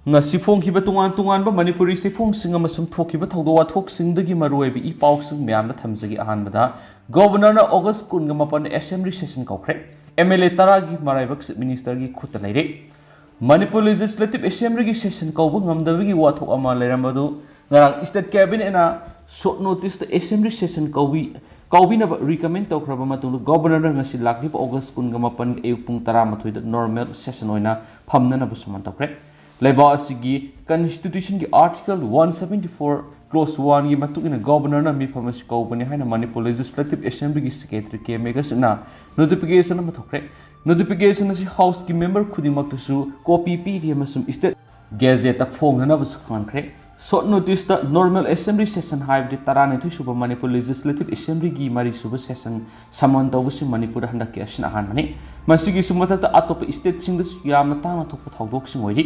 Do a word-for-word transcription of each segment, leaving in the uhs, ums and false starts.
ꯉꯁꯤ ꯐꯣꯡꯈꯤꯕ ꯇꯣꯉꯥꯟ ꯇꯣꯉꯥꯟꯕ ꯃꯅꯤꯄꯨꯔꯤ ꯆꯦꯐꯣꯡꯁꯤꯡ ꯑꯃꯁꯨꯡ ꯊꯣꯛꯈꯤꯕ ꯊꯧꯗꯣꯛ ꯋꯥꯊꯣꯛꯁꯤꯡꯗꯒꯤ ꯃꯔꯨꯑꯣꯏꯕ ꯏ ꯄꯥꯎꯁꯤꯡ ꯃꯌꯥꯝꯗ ꯊꯝꯖꯒꯦ꯫ ꯑꯍꯥꯟꯕꯗ, ꯒꯣꯕꯔꯅꯔꯅ ꯑꯣꯒꯁ ꯀꯨꯟꯒ ꯃꯥꯄꯟꯗ ꯑꯦꯁꯦꯝꯕ꯭ꯂꯤ ꯁꯦꯁꯟ ꯀꯧꯈ꯭ꯔꯦ꯫ ꯑꯦꯝ ꯑꯦꯜ ꯑꯦ ꯇꯔꯥꯒꯤ ꯃꯔꯥꯏꯕꯛ ꯆꯤꯐ ꯃꯤꯅꯤꯁꯇꯔꯒꯤ ꯈꯨꯠꯇ ꯂꯩꯔꯦ꯫ ꯃꯅꯤꯄꯨꯔ ꯂꯦꯖꯤꯁꯂꯦꯇꯤꯚ ꯑꯦꯁꯦꯝꯕ꯭ꯂꯤꯒꯤ ꯁꯦꯁꯟ ꯀꯧꯕ ꯉꯝꯗꯕꯒꯤ ꯋꯥꯊꯣꯛ ꯑꯃ ꯂꯩꯔꯝꯕꯗꯨ ꯉꯔꯥꯡ ꯁ꯭ꯇꯦꯠ ꯀꯦꯕꯤꯅꯦꯠꯅ ꯁꯣꯔꯠ ꯅꯣꯇꯤꯁꯇ ꯑꯦꯁꯦꯝꯕ꯭ꯂꯤ ꯁꯦꯁꯟ ꯀꯧꯕꯤ ꯀꯧꯕꯤꯅꯕ ꯔꯤꯀꯃꯦꯟ ꯇꯧꯈ꯭ꯔꯕ ꯃꯇꯨꯡꯗ, ꯒꯣꯕꯔꯅꯔꯅ ꯉꯁꯤ ꯂꯥꯛꯂꯤꯕ ꯑꯣꯒꯁ ꯀꯨꯟꯒ ꯃꯥꯄꯟꯒꯤ ꯑꯌꯨꯛ ꯄꯨꯡ ꯇꯔꯥꯃꯥꯊꯣꯏꯗ ꯅꯣꯔꯃꯦꯜ ꯁꯦꯁꯟ ꯑꯣꯏꯅ ꯐꯝꯅꯅꯕ ꯁꯃꯟ ꯇꯧꯈ꯭ꯔꯦ꯫ ꯂꯩꯕꯥꯛ ꯑꯁꯤꯒꯤ ꯀꯟꯁꯇꯤꯇ꯭ꯌꯨꯁꯟꯒꯤ article one seventy four clause ꯋꯥꯟꯒꯤ ꯃꯇꯨꯡ ꯏꯟꯅ ꯒꯣꯕꯔꯅꯔꯅ ꯃꯤꯐꯝ ꯑꯁꯤ ꯀꯧꯕꯅꯤ ꯍꯥꯏꯅ ꯃꯅꯤꯄꯨꯔ ꯂꯦꯖꯤꯁꯂꯦꯇꯤꯚ ꯑꯦꯁꯦꯝꯕ꯭ꯂꯤꯒꯤ ꯁꯦꯀ꯭ꯔꯦꯇꯔꯤ ꯀꯦ ꯃꯦꯒꯁꯅ ꯅꯣꯇꯤꯐꯤꯀꯦꯁꯟ ꯑꯃ ꯊꯣꯛꯈ꯭ꯔꯦ꯫ ꯅꯣꯇꯤꯐꯤꯀꯦꯁꯟ ꯑꯁꯤ ꯍꯥꯎꯁꯀꯤ ꯃꯦꯝꯕꯔ ꯈꯨꯗꯤꯡꯃꯛꯇꯁꯨ ꯀꯣꯄꯤ ꯄꯤꯔꯤ ꯑꯃꯁꯨꯡ ꯁ꯭ꯇꯦꯠ ꯒꯦꯖꯦꯠꯇ ꯐꯣꯡꯅꯅꯕꯁꯨ ꯈꯪꯍꯟꯈ꯭ꯔꯦ꯫ ꯁꯣꯔꯠ ꯅꯣꯇꯤꯁꯇ ꯅꯣꯔꯃꯦꯜ ꯑꯦꯁꯦꯝꯕ꯭ꯂꯤ ꯁꯦꯁꯟ ꯍꯥꯏꯕꯗꯤ ꯇꯔꯥꯅꯤꯊꯣꯏ ꯁꯨꯕ ꯃꯅꯤꯄꯨꯔ ꯂꯦꯖꯤꯁꯂꯦꯇꯤꯚ ꯑꯦꯁꯦꯝꯕ꯭ꯂꯤꯒꯤ ꯃꯔꯤ ꯁꯨꯕ ꯁꯦꯁꯟ ꯁꯃꯟ ꯇꯧꯕꯁꯤ ꯃꯅꯤꯄꯨꯔꯗ ꯍꯟꯗꯛꯀꯤ ꯑꯁꯤꯅ ꯑꯍꯥꯟꯕꯅꯤ꯫ ꯃꯁꯤꯒꯤꯁꯨ ꯃꯊꯛꯇ ꯑꯇꯣꯞꯄ ꯁ꯭ꯇꯦꯠꯁꯤꯡꯗꯁꯨ ꯌꯥꯝꯅ ꯇꯥꯡꯅ ꯊꯣꯛꯄ ꯊꯧꯗꯣꯛꯁꯤꯡ ꯑꯣꯏꯔꯤ꯫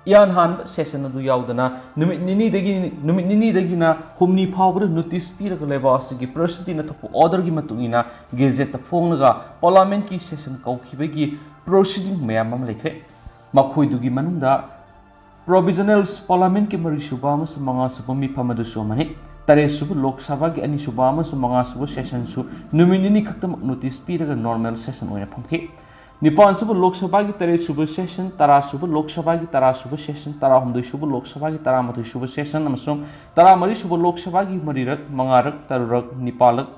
ꯏꯍꯥꯟ ꯍꯥꯟꯕ ꯁꯦꯁꯟ ꯑꯗꯨ ꯌꯥꯎꯗꯅ ꯅꯨꯃꯤꯠ ꯅꯤꯅꯤꯗꯒꯤ, ꯅꯨꯃꯤꯠ ꯅꯤꯅꯤꯗꯒꯤꯅ ꯍꯨꯝꯅꯤ ꯐꯥꯎꯕꯗ ꯅꯣꯇꯤꯁ ꯄꯤꯔꯒ ꯂꯩꯕꯥꯛ ꯑꯁꯤꯒꯤ ꯄ꯭ꯔꯦꯁꯤꯗꯦꯟꯠꯅ ꯊꯣꯛꯄ ꯑꯣꯔꯗꯔꯒꯤ ꯃꯇꯨꯡ ꯏꯟꯅ ꯒꯦꯖꯦꯠꯇ ꯐꯣꯡꯂꯒ ꯄꯥꯔꯂꯥꯃꯦꯟꯠꯀꯤ ꯁꯦꯁꯟ ꯀꯧꯈꯤꯕꯒꯤ ꯄ꯭ꯔꯣꯁꯤꯗꯤꯡ ꯃꯌꯥꯝ ꯑꯃ ꯂꯩꯈ꯭ꯔꯦ꯫ ꯃꯈꯣꯏꯗꯨꯒꯤ ꯃꯅꯨꯡꯗ ꯄ꯭ꯔꯣꯚꯤꯖꯅꯦꯜꯁ ꯄꯥꯔꯂꯥꯃꯦꯟꯠꯀꯤ ꯃꯔꯤ ꯁꯨꯕ ꯑꯃꯁꯨꯡ ꯃꯉꯥ ꯁꯨꯕ ꯃꯤꯐꯝ ꯑꯗꯨꯁꯨ ꯑꯃꯅꯤ꯫ ꯇꯔꯦꯠ ꯁꯨꯕ ꯂꯣꯛ ꯁꯚꯥꯒꯤ ꯑꯅꯤ ꯁꯨꯕ ꯑꯃꯁꯨꯡ ꯃꯉꯥ ꯁꯨꯕ ꯁꯦꯁꯟꯁꯨ ꯅꯨꯃꯤꯠ ꯅꯤꯅꯤ ꯈꯛꯇꯃꯛ ꯅꯣꯇꯤꯁ ꯄꯤꯔꯒ ꯅꯣꯔꯃꯦꯜ ꯁꯦꯁꯟ ꯑꯣꯏꯅ ꯐꯝꯈꯤ꯫ ꯅꯤꯄꯥꯟ ꯁꯨꯕ ꯂꯣꯛ ꯁꯚꯥꯒꯤ ꯇꯔꯦꯠ ꯁꯨꯕ ꯁꯦꯁꯟ, ꯇꯔꯥ ꯁꯨꯕ ꯂꯣꯛ ꯁꯚꯥꯒꯤ ꯇꯔꯥ ꯁꯨꯕ ꯁꯦꯁꯟ, ꯇꯔꯥꯍꯨꯝꯗꯣꯏ ꯁꯨꯕ ꯂꯣꯛ ꯁꯚꯥꯒꯤ ꯇꯔꯥꯃꯥꯊꯣꯏ ꯁꯨꯕ ꯁꯦꯁꯟ ꯑꯃꯁꯨꯡ ꯇꯔꯥꯃꯔꯤ ꯁꯨꯕ ꯂꯣꯛ ꯁꯚꯥꯒꯤ ꯃꯔꯤꯔꯛ, ꯃꯉꯥꯔꯛ, ꯇꯔꯨꯛꯔꯛ, ꯅꯤꯄꯥꯜꯂꯛ,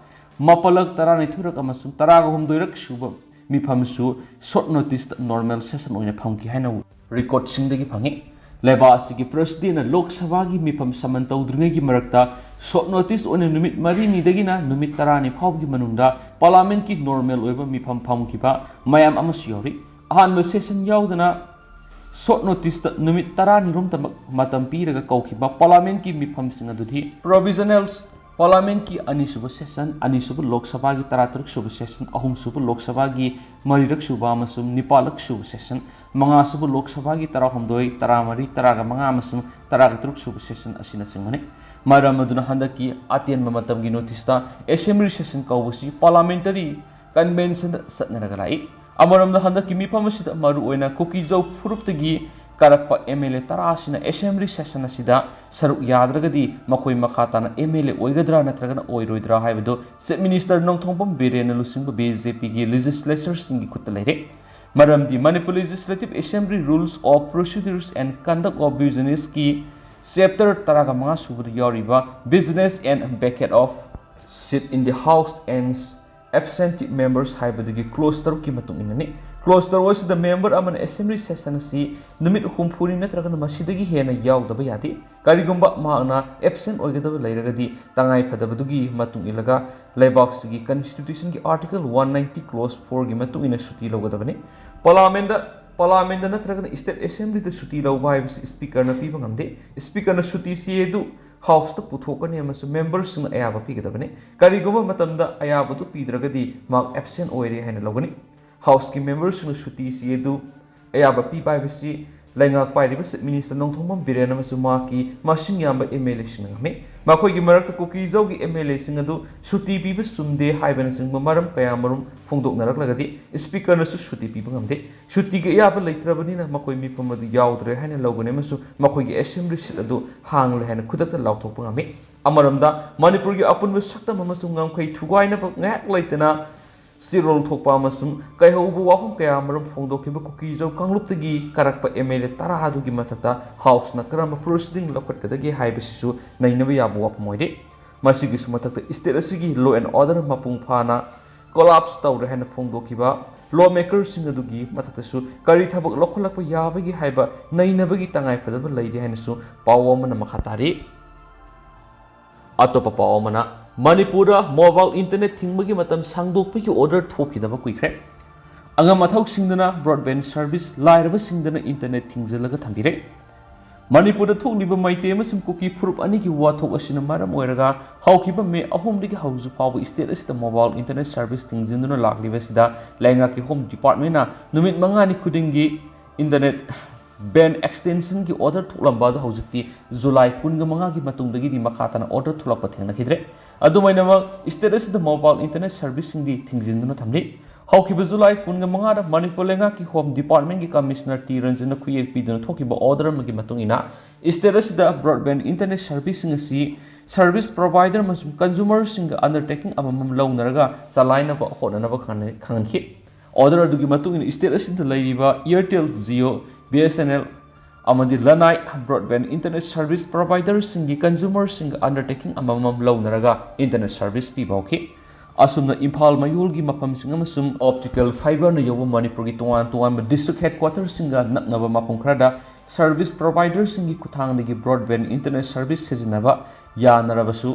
ꯃꯥꯄꯜꯂꯛ, ꯇꯔꯥꯅꯤꯊꯣꯏꯔꯛ ꯑꯃꯁꯨꯡ ꯇꯔꯥꯒ ꯍꯨꯝꯗꯣꯏꯔꯛ ꯁꯨꯕ ꯃꯤꯐꯝꯁꯨ ꯁꯣꯔꯠ ꯅꯣꯇꯤꯁꯇ ꯅꯣꯔꯃꯦꯜ ꯁꯦꯁꯟ ꯑꯣꯏꯅ ꯐꯝꯈꯤ ꯍꯥꯏꯅ ꯔꯦꯀꯣꯔꯗꯁꯤꯡꯗꯒꯤ ꯐꯪꯉꯤ꯫ ꯂꯩꯕꯥꯛ ꯑꯁꯤꯒꯤ ꯄ꯭ꯔꯦꯁꯤꯗꯦꯟꯠꯅ ꯂꯣꯛ ꯁꯚꯥꯒꯤ ꯃꯤꯐꯝ ꯁꯃꯟ ꯇꯧꯗ꯭ꯔꯤꯉꯩꯒꯤ ꯃꯔꯛꯇ ꯁꯣꯔꯠ ꯅꯣꯇꯤꯁ ꯑꯣꯏꯅ ꯅꯨꯃꯤꯠ ꯃꯔꯤꯅꯤꯗꯒꯤꯅ ꯅꯨꯃꯤꯠ ꯇꯔꯥꯅꯤ ꯐꯥꯎꯕꯒꯤ ꯃꯅꯨꯡꯗ ꯄꯥꯔꯂꯥꯃꯦꯟꯠꯀꯤ ꯅꯣꯔꯃꯦꯜ ꯑꯣꯏꯕ ꯃꯤꯐꯝ ꯐꯝꯈꯤꯕ ꯃꯌꯥꯝ ꯑꯃꯁꯨ ꯌꯥꯎꯔꯤ꯫ ꯑꯍꯥꯟꯕ ꯁꯦꯁꯟ ꯌꯥꯎꯗꯅ ꯁꯣꯔꯠ ꯅꯣꯇꯤꯁꯇ ꯅꯨꯃꯤꯠ ꯇꯔꯥꯅꯤꯔꯣꯝꯇꯃꯛ ꯃꯇꯝ ꯄꯤꯔꯒ ꯀꯧꯈꯤꯕ ꯄꯥꯔꯂꯥꯃꯦꯟꯠꯀꯤ ꯃꯤꯐꯝꯁꯤꯡ ꯑꯗꯨꯗꯤ ꯄ꯭ꯔꯣꯚꯤꯖꯅꯦꯜꯁ ꯄꯥꯔꯂꯥꯃꯦꯟꯠꯀꯤ ꯑꯅꯤꯁꯨꯕ ꯁꯦꯁꯟ, ꯑꯅꯤꯁꯨꯕ ꯂꯣꯛ ꯁꯚꯥꯒꯤ ꯇꯔꯥꯇꯔꯨꯛ ꯁꯨꯕ ꯁꯦꯁꯟ, ꯑꯍꯨꯝꯁꯨꯕ ꯂꯣꯛ ꯁꯚꯥꯒꯤ ꯃꯔꯤꯔꯛ ꯁꯨꯕ ꯑꯃꯁꯨꯡ ꯅꯤꯄꯥꯜꯂꯛ ꯁꯨꯕ ꯁꯦꯁꯟ, ꯃꯉꯥ ꯁꯨꯕ ꯂꯣꯛ ꯁꯚꯥꯒꯤ ꯇꯔꯥꯍꯨꯝꯗꯣꯏ, ꯇꯔꯥꯃꯔꯤ, ꯇꯔꯥꯒ ꯃꯉꯥ ꯑꯃꯁꯨꯡ ꯇꯔꯥꯒ ꯇꯔꯨꯛ ꯁꯨꯕ ꯁꯦꯁꯟ ꯑꯁꯤꯅꯆꯤꯡꯕꯅꯤ꯫ ꯃꯔꯝ ꯑꯗꯨꯅ ꯍꯟꯗꯛꯀꯤ ꯑꯇꯦꯟꯕ ꯃꯇꯝꯒꯤ ꯅꯣꯇꯤꯁꯇ ꯑꯦꯁꯦꯝꯕ꯭ꯂꯤ ꯁꯦꯁꯟ ꯀꯧꯕꯁꯤ ꯄꯥꯔꯂꯥꯃꯦꯟꯇꯔꯤ ꯀꯟꯚꯦꯟꯁꯟꯗ ꯆꯠꯅꯔꯒ ꯂꯥꯛꯏ꯫ ꯑꯃꯔꯣꯝꯗ ꯍꯟꯗꯛꯀꯤ ꯃꯤꯐꯝ ꯑꯁꯤꯗ ꯃꯔꯨꯑꯣꯏꯅ ꯀꯨꯀꯤꯖꯧ ꯐꯨꯔꯨꯞꯇꯒꯤ ꯀꯥꯔꯛꯄ M L A ꯇꯔꯥ ꯑꯁꯤꯅ assembly session ꯑꯁꯤꯗ ꯁꯔꯨꯛ ꯌꯥꯗ꯭ꯔꯒꯗꯤ ꯃꯈꯣꯏ ꯃꯈꯥ ꯇꯥꯅ M L A ꯑꯣꯏꯒꯗ꯭ꯔꯥ ꯅꯠꯇ꯭ꯔꯒꯅ ꯑꯣꯏꯔꯣꯏꯗ꯭ꯔꯥ ꯍꯥꯏꯕꯗꯨ Chief Minister ꯅꯣꯡꯊꯣꯝꯕꯝ ꯕꯤꯔꯦꯟꯅ ꯂꯨꯆꯤꯡꯕ B J Pꯒꯤ legislatorꯁꯤꯡꯒꯤ ꯈꯨꯠꯇ ꯂꯩꯔꯦ꯫ ꯃꯔꯝꯗꯤ Manipur Legislative Assembly Rules of Procedures and Conduct of Businessꯀꯤ chapter ꯇꯔꯥꯒ ꯃꯉꯥ ꯁꯨꯕꯗ ꯌꯥꯎꯔꯤꯕ business and vacate of seat in the House and absentee members ꯍꯥꯏꯕꯗꯨꯒꯤ clause ꯇꯔꯨꯛꯀꯤ ꯃꯇꯨꯡ ꯏꯟꯅꯅꯤ꯫ Clause ꯇꯔꯨꯛ ꯑꯁꯤꯗ member ꯑꯃꯅ assembly session ꯑꯁꯤ ꯅꯨꯃꯤꯠ ꯍꯨꯝꯐꯨꯅꯤ ꯅꯠꯇ꯭ꯔꯒꯅ ꯃꯁꯤꯗꯒꯤ ꯍꯦꯟꯅ ꯌꯥꯎꯗꯕ ꯌꯥꯗꯦ꯫ ꯀꯔꯤꯒꯨꯝꯕ ꯃꯍꯥꯛꯅ absent ꯑꯣꯏꯒꯗꯕ ꯂꯩꯔꯒꯗꯤ ꯇꯉꯥꯏ ꯐꯗꯕꯗꯨꯒꯤ ꯃꯇꯨꯡ ꯏꯜꯂꯒ ꯂꯩꯕꯥꯛꯁꯤꯒꯤ constitutionꯒꯤ article one ninety clause fourꯒꯤ ꯃꯇꯨꯡ ꯏꯟꯅ ꯁꯨꯇꯤ ꯂꯧꯒꯗꯕꯅꯤ꯫ Parliamentꯗ, Parliamentꯗ ꯅꯠꯇ꯭ꯔꯒꯅ state assemblyꯗ ꯁꯨꯇꯤ ꯂꯧꯕ ꯍꯥꯏꯕꯁꯤ speakerꯅ ꯄꯤꯕ ꯉꯝꯗꯦ꯫ Speakerꯅ ꯁꯨꯇꯤꯁꯤ ꯑꯗꯨ Houseꯇ ꯄꯨꯊꯣꯛꯀꯅꯤ ꯑꯃꯁꯨꯡ memberꯁꯤꯡꯅ ꯑꯌꯥꯕ ꯄꯤꯒꯗꯕꯅꯤ꯫ ꯀꯔꯤꯒꯨꯝꯕ ꯃꯇꯝꯗ ꯑꯌꯥꯕꯗꯨ ꯄꯤꯗ꯭ꯔꯒꯗꯤ ꯃꯍꯥꯛ absent ꯑꯣꯏꯔꯦ ꯍꯥꯏꯅ ꯂꯧꯒꯅꯤ꯫ Houseꯀꯤ memberꯁꯤꯡꯅ ꯁꯨꯇꯤꯁꯤ ꯑꯗꯨ ꯑꯌꯥꯕ ꯄꯤꯕ ꯍꯥꯏꯕꯁꯤ ꯂꯩꯉꯥꯛ ꯄꯥꯏꯔꯤꯕ Chief Minister ꯅꯣꯡꯊꯣꯝꯕꯝ ꯕꯤꯔꯦꯟ ꯑꯃꯁꯨꯡ ꯃꯍꯥꯛꯀꯤ ꯃꯁꯤꯡ ꯌꯥꯝꯕ M L Aꯁꯤꯡꯅ ꯉꯝꯃꯤ꯫ ꯃꯈꯣꯏꯒꯤ ꯃꯔꯛꯇ ꯀꯨꯀꯤꯖꯧꯒꯤ M L Aꯁꯤꯡ ꯑꯗꯨ ꯁꯨꯇꯤ ꯄꯤꯕ ꯆꯨꯝꯗꯦ ꯍꯥꯏꯕꯅꯆꯤꯡꯕ ꯃꯔꯝ ꯀꯌꯥꯃꯔꯨꯝ ꯐꯣꯡꯗꯣꯛꯅꯔꯛꯂꯒꯗꯤ speakerꯅꯁꯨ ꯁꯨꯇꯤ ꯄꯤꯕ ꯉꯝꯗꯦ꯫ ꯁꯨꯇꯤꯒꯤ ꯑꯌꯥꯕ ꯂꯩꯇ꯭ꯔꯕꯅꯤꯅ ꯃꯈꯣꯏ ꯃꯤꯐꯝ ꯑꯗꯨ ꯌꯥꯎꯗ꯭ꯔꯦ ꯍꯥꯏꯅ ꯂꯧꯒꯅꯤ ꯑꯃꯁꯨꯡ ꯃꯈꯣꯏꯒꯤ assembly seat ꯑꯗꯨ ꯍꯥꯡꯂꯦ ꯍꯥꯏꯅ ꯈꯨꯗꯛꯇ ꯂꯥꯎꯊꯣꯛꯄ ꯉꯝꯃꯤ꯫ ꯑꯃꯔꯣꯝꯗ, ꯃꯅꯤꯄꯨꯔꯒꯤ ꯑꯄꯨꯟꯕ ꯁꯛꯇꯝ ꯑꯃꯁꯨꯡ ꯉꯝꯈꯩ ꯊꯨꯒꯥꯏꯅꯕ ꯉꯥꯏꯍꯥꯛ ꯂꯩꯇꯅ ꯆꯤꯔꯣꯜ ꯊꯣꯛꯄ ꯑꯃꯁꯨꯡ ꯀꯥꯏꯍꯧꯕ ꯋꯥꯐꯝ ꯀꯌꯥ ꯑꯃꯔꯣꯝ ꯐꯣꯡꯗꯣꯛꯈꯤꯕ ꯀꯨꯀꯤꯖꯧ ꯀꯥꯡꯂꯨꯞꯇꯒꯤ ꯀꯥꯔꯛꯄ M L A ꯇꯔꯥ ꯑꯗꯨꯒꯤ ꯃꯊꯛꯇ Houseꯅ ꯀꯔꯝꯕ proceeding ꯂꯧꯈꯠꯀꯗꯒꯦ ꯍꯥꯏꯕꯁꯤꯁꯨ ꯅꯩꯅꯕ ꯌꯥꯕ ꯋꯥꯐꯝ ꯑꯣꯏꯔꯤ꯫ ꯃꯁꯤꯒꯤꯁꯨ ꯃꯊꯛꯇ state ꯑꯁꯤꯒꯤ law and order ꯃꯄꯨꯡ ꯐꯥꯅ collapse ꯇꯧꯔꯦ ꯍꯥꯏꯅ ꯐꯣꯡꯗꯣꯛꯈꯤꯕ lawmakerꯁꯤꯡ ꯑꯗꯨꯒꯤ ꯃꯊꯛꯇꯁꯨ ꯀꯔꯤ ꯊꯕꯛ ꯂꯧꯈꯠꯂꯛꯄ ꯌꯥꯕꯒꯦ ꯍꯥꯏꯕ ꯅꯩꯅꯕꯒꯤ ꯇꯉꯥꯏ ꯐꯗꯕ ꯂꯩꯔꯤ ꯍꯥꯏꯅꯁꯨ ꯄꯥꯎ ꯑꯃꯅ ꯃꯈꯥ ꯇꯥꯔꯤ꯫ ꯑꯇꯣꯞꯄ ꯄꯥꯎ ꯑꯃꯅ, ꯃꯅꯤꯄꯨꯔꯗ mobile internet ꯊꯤꯡꯕꯒꯤ ꯃꯇꯝ ꯁꯥꯡꯗꯣꯛꯄꯒꯤ order ꯊꯣꯛꯈꯤꯗꯕ ꯀꯨꯏꯈ꯭ꯔꯦ꯫ ꯑꯉꯝ ꯑꯊꯧꯁꯤꯡꯗꯅ broadband service, ꯂꯥꯏꯔꯕꯁꯤꯡꯗꯅ internet ꯊꯤꯡꯖꯤꯜꯂꯒ ꯊꯝꯕꯤꯔꯦ꯫ ꯃꯅꯤꯄꯨꯔꯗ ꯊꯣꯛꯂꯤꯕ ꯃꯩꯇꯩ ꯑꯃꯁꯨꯡ ꯀꯨꯀꯤ ꯐꯨꯔꯨꯞ ꯑꯅꯤꯒꯤ ꯋꯥꯊꯣꯛ ꯑꯁꯤꯅ ꯃꯔꯝ ꯑꯣꯏꯔꯒ ꯍꯧꯈꯤꯕ May ꯑꯍꯨꯝꯗꯒꯤ ꯍꯧꯖꯤꯛ ꯐꯥꯎꯕ state ꯑꯁꯤꯗ mobile internet service ꯊꯤꯡꯖꯤꯟꯗꯨꯅ ꯂꯥꯛꯂꯤꯕ ꯑꯁꯤꯗ ꯂꯩꯉꯥꯛꯀꯤ Home Departmentꯅ ꯅꯨꯃꯤꯠ ꯃꯉꯥꯅꯤ ꯈꯨꯗꯤꯡꯒꯤ internet ban extensionꯒꯤ order ꯊꯣꯛꯂꯝꯕ ꯑꯗꯨ ꯍꯧꯖꯤꯛꯇꯤ July ꯀꯨꯟꯒ ꯃꯉꯥꯒꯤ ꯃꯇꯨꯡꯗꯒꯤꯗꯤ ꯃꯈꯥ ꯇꯥꯅ order ꯊꯣꯛꯂꯛꯄ ꯊꯦꯡꯅꯈꯤꯗ꯭ꯔꯦ꯫ ꯑꯗꯨꯃꯥꯏꯅꯃꯛ state ꯑꯁꯤꯗ mobile internet serviceꯁꯤꯡꯗꯤ ꯊꯤꯡꯖꯤꯟꯗꯨꯅ ꯊꯝꯂꯤ꯫ ꯍꯧꯈꯤꯕ ꯖꯨꯂꯥꯏ ꯀꯨꯟꯒ ꯃꯉꯥꯗ ꯃꯅꯤꯄꯨꯔ ꯂꯩꯉꯥꯛꯀꯤ ꯍꯣꯝ ꯗꯤꯄꯥꯔꯠꯃꯦꯟꯒꯤ ꯀꯃꯤꯁꯅꯔ ꯇꯤ ꯔꯟꯖꯟꯅ ꯈꯨꯌꯦꯛ ꯄꯤꯗꯨꯅ ꯊꯣꯛꯈꯤꯕ ꯑꯣꯔꯗꯔ ꯑꯃꯒꯤ ꯃꯇꯨꯡ ꯏꯟꯅ, ꯁ꯭ꯇꯦꯠ ꯑꯁꯤꯗ ꯕ꯭ꯔꯣꯗꯕꯦꯟꯗ ꯏꯟꯇꯔꯅꯦꯠ ꯁꯔꯚꯤꯁꯁꯤꯡ ꯑꯁꯤ ꯁꯔꯚꯤꯁ ꯄ꯭ꯔꯣꯚꯥꯏꯗꯔ ꯑꯃꯁꯨꯡ ꯀꯟꯖꯨꯃꯔꯁꯤꯡꯒ ꯑꯟꯗꯔꯇꯦꯀꯤꯡ ꯑꯃꯃꯝ ꯂꯧꯅꯔꯒ ꯆꯂꯥꯏꯅꯕ ꯍꯣꯠꯅꯅꯕ ꯈꯪꯍꯟ-, ꯈꯪꯍꯟꯈꯤ꯫ ꯑꯣꯔꯗꯔ ꯑꯗꯨꯒꯤ ꯃꯇꯨꯡ ꯏꯟꯅ ꯁ꯭ꯇꯦꯠ ꯑꯁꯤꯗ ꯂꯩꯔꯤꯕ Airtel, Jio, B S N L ꯑꯃꯗꯤ ꯂꯅꯥꯏ ꯕ꯭ꯔꯣꯗꯕꯦꯟꯗ ꯏꯟꯇꯔꯅꯦꯠ ꯁꯔꯚꯤꯁ ꯄ꯭ꯔꯣꯚꯥꯏꯗꯔꯁꯤꯡꯒꯤ ꯀꯟꯖꯨꯃꯔꯁꯤꯡꯒ ꯑꯟꯗꯔꯇꯦꯀꯤꯡ ꯑꯃꯃꯝ ꯂꯧꯅꯔꯒ ꯏꯟꯇꯔꯅꯦꯠ ꯁꯔꯚꯤꯁ ꯄꯤꯕ ꯍꯧꯈꯤ꯫ ꯑꯁꯨꯝꯅ ꯏꯝꯐꯥꯜ ꯃꯌꯣꯜꯒꯤ ꯃꯐꯝꯁꯤꯡ ꯑꯃꯁꯨꯡ ꯑꯣꯞꯇꯤꯀꯦꯜ ꯐꯥꯏꯕꯔꯅ ꯌꯧꯕ ꯃꯅꯤꯄꯨꯔꯒꯤ ꯇꯣꯉꯥꯟ ꯇꯣꯉꯥꯟꯕ ꯗꯤꯁꯇ꯭ꯔꯤꯛ ꯍꯦꯗꯀ꯭ꯋꯥꯇꯔꯁꯤꯡꯒ ꯅꯛꯅꯕ ꯃꯐꯝ ꯈꯔꯗ ꯁꯔꯚꯤꯁ ꯄ꯭ꯔꯣꯚꯥꯏꯗꯔꯁꯤꯡꯒꯤ ꯈꯨꯠꯊꯥꯡꯗꯒꯤ ꯕ꯭ꯔꯣꯗꯕꯦꯟꯗ ꯏꯟꯇꯔꯅꯦꯠ ꯁꯔꯚꯤꯁ ꯁꯤꯖꯤꯟꯅꯕ ꯌꯥꯅꯔꯕꯁꯨ,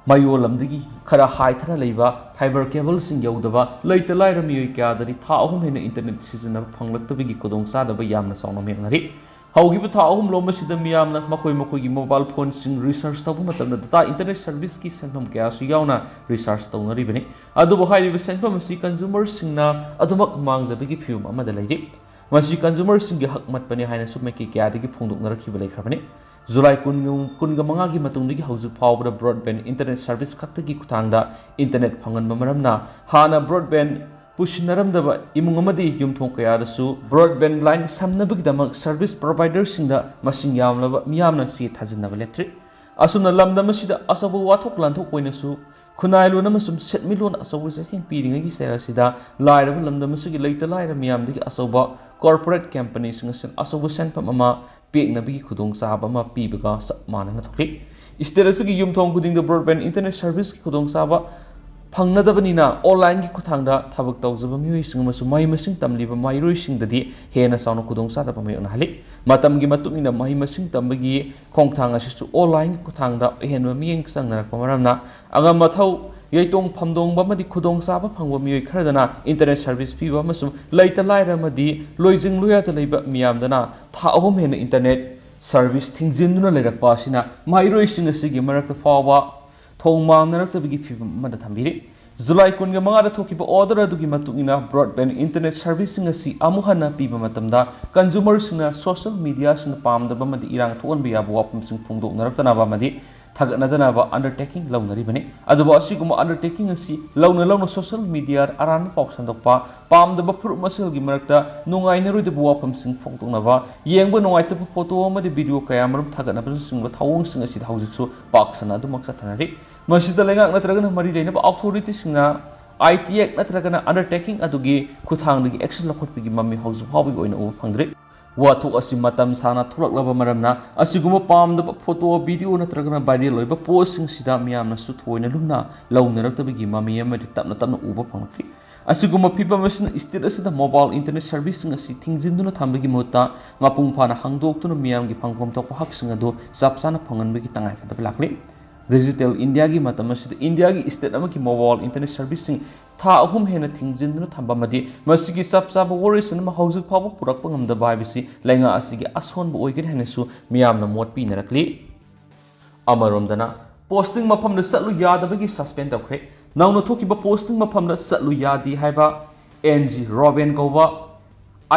ꯃꯌꯣꯜ ꯂꯝꯗꯒꯤ ꯈꯔ ꯍꯥꯏꯊꯅ ꯂꯩꯕ ꯐꯥꯏꯕꯔ ꯀꯦꯕꯜꯁꯤꯡ ꯌꯧꯗꯕ ꯂꯩꯇ ꯂꯥꯏꯔ ꯃꯤꯑꯣꯏ ꯀꯌꯥꯗꯗꯤ ꯊꯥ ꯑꯍꯨꯝ ꯍꯦꯟꯅ ꯏꯟꯇꯔꯅꯦꯠ ꯁꯤꯖꯤꯟꯅꯕ ꯐꯪꯂꯛꯇꯕꯒꯤ ꯈꯨꯗꯣꯡꯆꯥꯗꯕ ꯌꯥꯝꯅ ꯆꯥꯎꯅ ꯃꯥꯌꯣꯛꯅꯔꯤ꯫ ꯍꯧꯈꯤꯕ ꯊꯥ ꯑꯍꯨꯝ ꯂꯣꯝ ꯑꯁꯤꯗ ꯃꯤꯌꯥꯝꯅ ꯃꯈꯣꯏ ꯃꯈꯣꯏꯒꯤ ꯃꯣꯕꯥꯏꯜ ꯐꯣꯟꯁꯤꯡ ꯔꯤꯆꯥꯔꯖ ꯇꯧꯕ ꯃꯇꯝꯗ ꯗꯇꯥ ꯏꯟꯇꯔꯅꯦꯠ ꯁꯔꯚꯤꯁꯀꯤ ꯁꯦꯟꯐꯝ ꯀꯌꯥꯁꯨ ꯌꯥꯎꯅ ꯔꯤꯆꯥꯔꯖ ꯇꯧꯅꯔꯤꯕꯅꯤ꯫ ꯑꯗꯨꯕꯨ ꯍꯥꯏꯔꯤꯕ ꯁꯦꯟꯐꯝ ꯑꯁꯤ ꯀꯟꯖꯨꯃꯔꯁꯤꯡꯅ ꯑꯗꯨꯃꯛ ꯃꯥꯡꯖꯕꯒꯤ ꯐꯤꯕꯝ ꯑꯃꯗ ꯂꯩꯔꯤ꯫ ꯃꯁꯤ ꯀꯟꯖꯨꯃꯔꯁꯤꯡꯒꯤ ꯍꯛ ꯃꯠꯄꯅꯤ ꯍꯥꯏꯅꯁꯨ ꯃꯥꯏꯀꯩ ꯀꯌꯥꯗꯒꯤ ꯐꯣꯡꯗꯣꯛꯅꯔꯛꯈꯤꯕ ꯂꯩꯈ꯭ꯔꯕꯅꯤ꯫ ꯖꯨꯂꯥꯏ ꯀꯨꯟ, ꯀꯨꯟꯒ ꯃꯉꯥꯒꯤ ꯃꯇꯨꯡꯗꯒꯤ ꯍꯧꯖꯤꯛ ꯐꯥꯎꯕꯗ ꯕ꯭ꯔꯣꯗꯕꯦꯟꯗ ꯏꯟꯇꯔꯅꯦꯠ ꯁꯔꯚꯤꯁ ꯈꯛꯇꯒꯤ ꯈꯨꯠꯊꯥꯡꯗ ꯏꯟꯇꯔꯅꯦꯠ ꯐꯪꯍꯟꯕ ꯃꯔꯝꯅ ꯍꯥꯟꯅ ꯕ꯭ꯔꯣꯗꯕꯦꯟꯗ ꯄꯨꯁꯤꯟꯅꯔꯝꯗꯕ ꯏꯃꯨꯡ ꯑꯃꯗꯤ ꯌꯨꯝꯊꯣꯡ ꯀꯌꯥꯗꯁꯨ ꯕ꯭ꯔꯣꯗꯕꯦꯟꯗ ꯂꯥꯏꯟ ꯁꯝꯅꯕꯒꯤꯗꯃꯛ ꯁꯔꯚꯤꯁ ꯄ꯭ꯔꯣꯚꯥꯏꯗꯔꯁꯤꯡꯗ ꯃꯁꯤꯡ ꯌꯥꯝꯂꯕ ꯃꯤꯌꯥꯝꯅ ꯆꯦ ꯊꯥꯖꯤꯟꯅꯕ ꯂꯦꯞꯇ꯭ꯔꯤ꯫ ꯑꯁꯨꯝꯅ ꯂꯝꯗꯝ ꯑꯁꯤꯗ ꯑꯆꯧꯕ ꯋꯥꯊꯣꯛ ꯂꯥꯟꯊꯣꯛ ꯑꯣꯏꯅꯁꯨ ꯈꯨꯟꯅꯥꯏꯂꯣꯟ ꯑꯃꯁꯨꯡ ꯁꯦꯟꯃꯤꯠꯂꯣꯟ ꯑꯆꯧꯕ ꯆꯩꯊꯦꯡ ꯄꯤꯔꯤꯉꯩꯒꯤ ꯆꯩꯔꯛ ꯑꯁꯤꯗ ꯂꯥꯏꯔꯕ ꯂꯝꯗꯝ ꯑꯁꯤꯒꯤ ꯂꯩꯇ ꯂꯥꯏꯔ ꯃꯤꯌꯥꯝꯗꯒꯤ ꯑꯆꯧꯕ ꯀꯣꯔꯄꯣꯔꯦꯠ ꯀꯝꯄꯅꯤꯁꯤꯡ ꯑꯁꯤꯅ ꯑꯆꯧꯕ ꯁꯦꯟꯐꯝ ꯑꯃ ꯄꯦꯛꯅꯕꯒꯤ ꯈꯨꯗꯣꯡꯆꯥꯕ ꯑꯃ ꯄꯤꯕꯒ ꯆꯞ ꯃꯥꯟꯅꯅ ꯊꯣꯛꯂꯤ꯫ ꯁ꯭ꯇꯦꯠ ꯑꯁꯤꯒꯤ ꯌꯨꯝꯊꯣꯡ ꯈꯨꯗꯤꯡꯗ ꯕ꯭ꯔꯣꯗꯕꯦꯟꯗ ꯏꯟꯇꯔꯅꯦꯠ ꯁꯔꯚꯤꯁꯀꯤ ꯈꯨꯗꯣꯡꯆꯥꯕ ꯐꯪꯅꯗꯕꯅꯤꯅ ꯑꯣꯟꯂꯥꯏꯟꯒꯤ ꯈꯨꯠꯊꯥꯡꯗ ꯊꯕꯛ ꯇꯧꯖꯕ ꯃꯤꯑꯣꯏꯁꯤꯡ ꯑꯃꯁꯨꯡ ꯃꯍꯩ ꯃꯁꯤꯡ ꯇꯝꯂꯤꯕ ꯃꯍꯩꯔꯣꯏꯁꯤꯡꯗꯗꯤ ꯍꯦꯟꯅ ꯆꯥꯎꯅ ꯈꯨꯗꯣꯡꯆꯥꯗꯕ ꯃꯥꯌꯣꯛꯅꯍꯜꯂꯤ꯫ ꯃꯇꯝꯒꯤ ꯃꯇꯨꯡ ꯏꯟꯅ ꯃꯍꯩ ꯃꯁꯤꯡ ꯇꯝꯕꯒꯤ ꯈꯣꯡꯊꯥꯡ ꯑꯁꯤꯁꯨ ꯑꯣꯟꯂꯥꯏꯟꯒꯤ ꯈꯨꯠꯊꯥꯡꯗ ꯑꯍꯦꯟꯕ ꯃꯤꯠꯌꯦꯡ ꯆꯪꯅꯔꯛꯄ ꯃꯔꯝꯅ ꯑꯉꯝ ꯑꯊꯧ, ꯌꯩꯇꯣꯡ ꯐꯝꯗꯣꯡꯕ ꯑꯃꯗꯤ ꯈꯨꯗꯣꯡꯆꯥꯕ ꯐꯪꯕ ꯃꯤꯑꯣꯏ ꯈꯔꯗꯅ ꯏꯟꯇꯔꯅꯦꯠ ꯁꯔꯚꯤꯁ ꯄꯤꯕ ꯑꯃꯁꯨꯡ ꯂꯩꯇ ꯂꯥꯏꯔ ꯑꯃꯗꯤ ꯂꯣꯏꯖꯤꯡ ꯂꯣꯌꯥꯗ ꯂꯩꯕ ꯃꯤꯌꯥꯝꯗꯅ ꯊꯥ ꯑꯍꯨꯝ ꯍꯦꯟꯅ ꯏꯟꯇꯔꯅꯦꯠ ꯁꯔꯚꯤꯁ ꯊꯤꯡꯖꯤꯟꯗꯨꯅ ꯂꯩꯔꯛꯄ ꯑꯁꯤꯅ ꯃꯍꯩꯔꯣꯏꯁꯤꯡ ꯑꯁꯤꯒꯤ ꯃꯔꯛꯇ ꯐꯥꯎꯕ ꯊꯣꯡ ꯃꯥꯡꯅꯔꯛꯇꯕꯒꯤ ꯐꯤꯕꯝ ꯑꯃꯗ ꯊꯝꯕꯤꯔꯤ꯫ ꯖꯨꯂꯥꯏ ꯀꯨꯟꯒ ꯃꯉꯥꯗ ꯊꯣꯛꯈꯤꯕ ꯑꯣꯔꯗꯔ ꯑꯗꯨꯒꯤ ꯃꯇꯨꯡ ꯏꯟꯅ ꯕ꯭ꯔꯣꯗꯕꯦꯟꯗ ꯏꯟꯇꯔꯅꯦꯠ ꯁꯔꯚꯤꯁꯁꯤꯡ ꯑꯁꯤ ꯑꯃꯨꯛ ꯍꯟꯅ ꯄꯤꯕ ꯃꯇꯝꯗ ꯀꯟꯖꯨꯃꯔꯁꯤꯡꯅ ꯁꯣꯁꯤꯌꯦꯜ ꯃꯤꯗꯤꯌꯥꯁꯤꯡꯗ ꯄꯥꯝꯗꯕ ꯑꯃꯗꯤ ꯏꯔꯥꯡ ꯊꯣꯛꯍꯟꯕ ꯌꯥꯕ ꯋꯥꯐꯝꯁꯤꯡ ꯐꯣꯡꯗꯣꯛꯅꯔꯛꯇꯅꯕ ꯑꯃꯗꯤ ꯊꯥꯒꯠꯅꯗꯅꯕ undertaking ꯂꯧꯅꯔꯤꯕꯅꯤ꯫ ꯑꯗꯨꯕꯨ ꯑꯁꯤꯒꯨꯝꯕ undertaking ꯑꯁꯤ ꯂꯧꯅ ꯂꯧꯅ social media ꯑꯔꯥꯟꯕ ꯄꯥꯎ ꯁꯟꯗꯣꯛꯄ, ꯄꯥꯝꯗꯕ ꯐꯨꯔꯨꯞ ꯃꯁꯦꯜꯒꯤ ꯃꯔꯛꯇ ꯅꯨꯡꯉꯥꯏꯅꯔꯣꯏꯗꯕ ꯋꯥꯐꯝꯁꯤꯡ ꯐꯣꯡꯗꯣꯛꯅꯕ, ꯌꯦꯡꯕ ꯅꯨꯡꯉꯥꯏꯇꯕ photo ꯑꯃꯗꯤ video ꯀꯌꯥ ꯃꯔꯨꯝ ꯊꯥꯒꯠꯅꯕꯅꯆꯤꯡꯕ ꯊꯧꯑꯣꯡꯁꯤꯡ ꯑꯁꯤꯗ ꯍꯧꯖꯤꯛꯁꯨ ꯄꯥꯛ ꯁꯟꯅ ꯑꯗꯨꯃꯛ ꯆꯠꯊꯅꯔꯤ꯫ ꯃꯁꯤꯗ ꯂꯩꯉꯥꯛ ꯅꯠꯇ꯭ꯔꯒꯅ ꯃꯔꯤ ꯂꯩꯅꯕ authorityꯁꯤꯡꯅ I T Act ꯅꯠꯇ꯭ꯔꯒꯅ undertaking ꯑꯗꯨꯒꯤ ꯈꯨꯠꯊꯥꯡꯗꯒꯤ action ꯂꯧꯈꯠꯄꯒꯤ ꯃꯃꯤ ꯍꯧꯖꯤꯛ ꯐꯥꯎꯕꯒꯤ ꯑꯣꯏꯅ ꯎꯕ ꯐꯪꯗ꯭ꯔꯤ꯫ ꯋꯥꯊꯣꯛ ꯑꯁꯤ ꯃꯇꯝ ꯁꯥꯡꯅ ꯊꯣꯛꯂꯛꯂꯕ ꯃꯔꯝꯅ ꯑꯁꯤꯒꯨꯝꯕ ꯄꯥꯝꯗꯕ photo, video ꯅꯠꯇ꯭ꯔꯒꯅ viral ꯑꯣꯏꯕ postꯁꯤꯡ ꯑꯁꯤꯗ ꯃꯤꯌꯥꯝꯅꯁꯨ ꯊꯣꯏꯅ ꯂꯨꯝꯅ ꯂꯧꯅꯔꯛꯇꯕꯒꯤ ꯃꯃꯤ ꯑꯃꯗꯤ ꯇꯞꯅ ꯇꯞꯅ ꯎꯕ ꯐꯪꯂꯛꯂꯤ꯫ ꯑꯁꯤꯒꯨꯝꯕ ꯐꯤꯚꯝ ꯑꯁꯤꯅ state ꯑꯁꯤꯗ mobile internet serviceꯁꯤꯡ ꯑꯁꯤ ꯊꯤꯡꯖꯤꯟꯗꯨꯅ ꯊꯝꯕꯒꯤ ꯃꯍꯨꯠꯇ ꯃꯄꯨꯡ ꯐꯥꯅ ꯍꯥꯡꯗꯣꯛꯇꯨꯅ ꯃꯤꯌꯥꯝꯒꯤ ꯐꯪꯐꯝ ꯊꯣꯛꯄ ꯍꯛꯁꯤꯡ ꯑꯗꯨ ꯆꯞ ꯆꯥꯅ ꯐꯪꯍꯟꯕꯒꯤ ꯇꯉꯥꯏꯐꯗꯕ ꯂꯥꯛꯂꯤ꯫ Digital Indiaꯒꯤ ꯃꯇꯝ ꯑꯁꯤꯗ ꯏꯟꯗꯤꯌꯥꯒꯤ state ꯑꯃꯒꯤ mobile internet serviceꯁꯤꯡ ꯊꯥ ꯑꯍꯨꯝ ꯍꯦꯟꯅ ꯊꯤꯡꯖꯤꯟꯗꯨꯅ ꯊꯝꯕ ꯑꯃꯗꯤ ꯃꯁꯤꯒꯤ ꯆꯞ ꯆꯥꯕ ꯋꯥꯔꯣꯏꯁꯤꯟ ꯑꯃ ꯍꯧꯖꯤꯛ ꯐꯥꯎꯕ ꯄꯨꯔꯛꯄ ꯉꯝꯗꯕ ꯍꯥꯏꯕꯁꯤ ꯂꯩꯉꯥꯛ ꯑꯁꯤꯒꯤ ꯑꯁꯣꯟꯕ ꯑꯣꯏꯒꯅꯤ ꯍꯥꯏꯅꯁꯨ ꯃꯤꯌꯥꯝꯅ ꯃꯣꯠ ꯄꯤꯅꯔꯛꯂꯤ꯫ ꯑꯃꯔꯣꯝꯗꯅ posting ꯃꯐꯝꯗ ꯆꯠꯂꯨ ꯌꯥꯗꯕꯒꯤ suspend ꯇꯧꯈ꯭ꯔꯦ꯫ ꯅꯧꯅ ꯊꯣꯛꯈꯤꯕ posting ꯃꯐꯝꯗ ꯆꯠꯂꯨ ꯌꯥꯗꯦ ꯍꯥꯏꯕ N G Robin ꯀꯧꯕ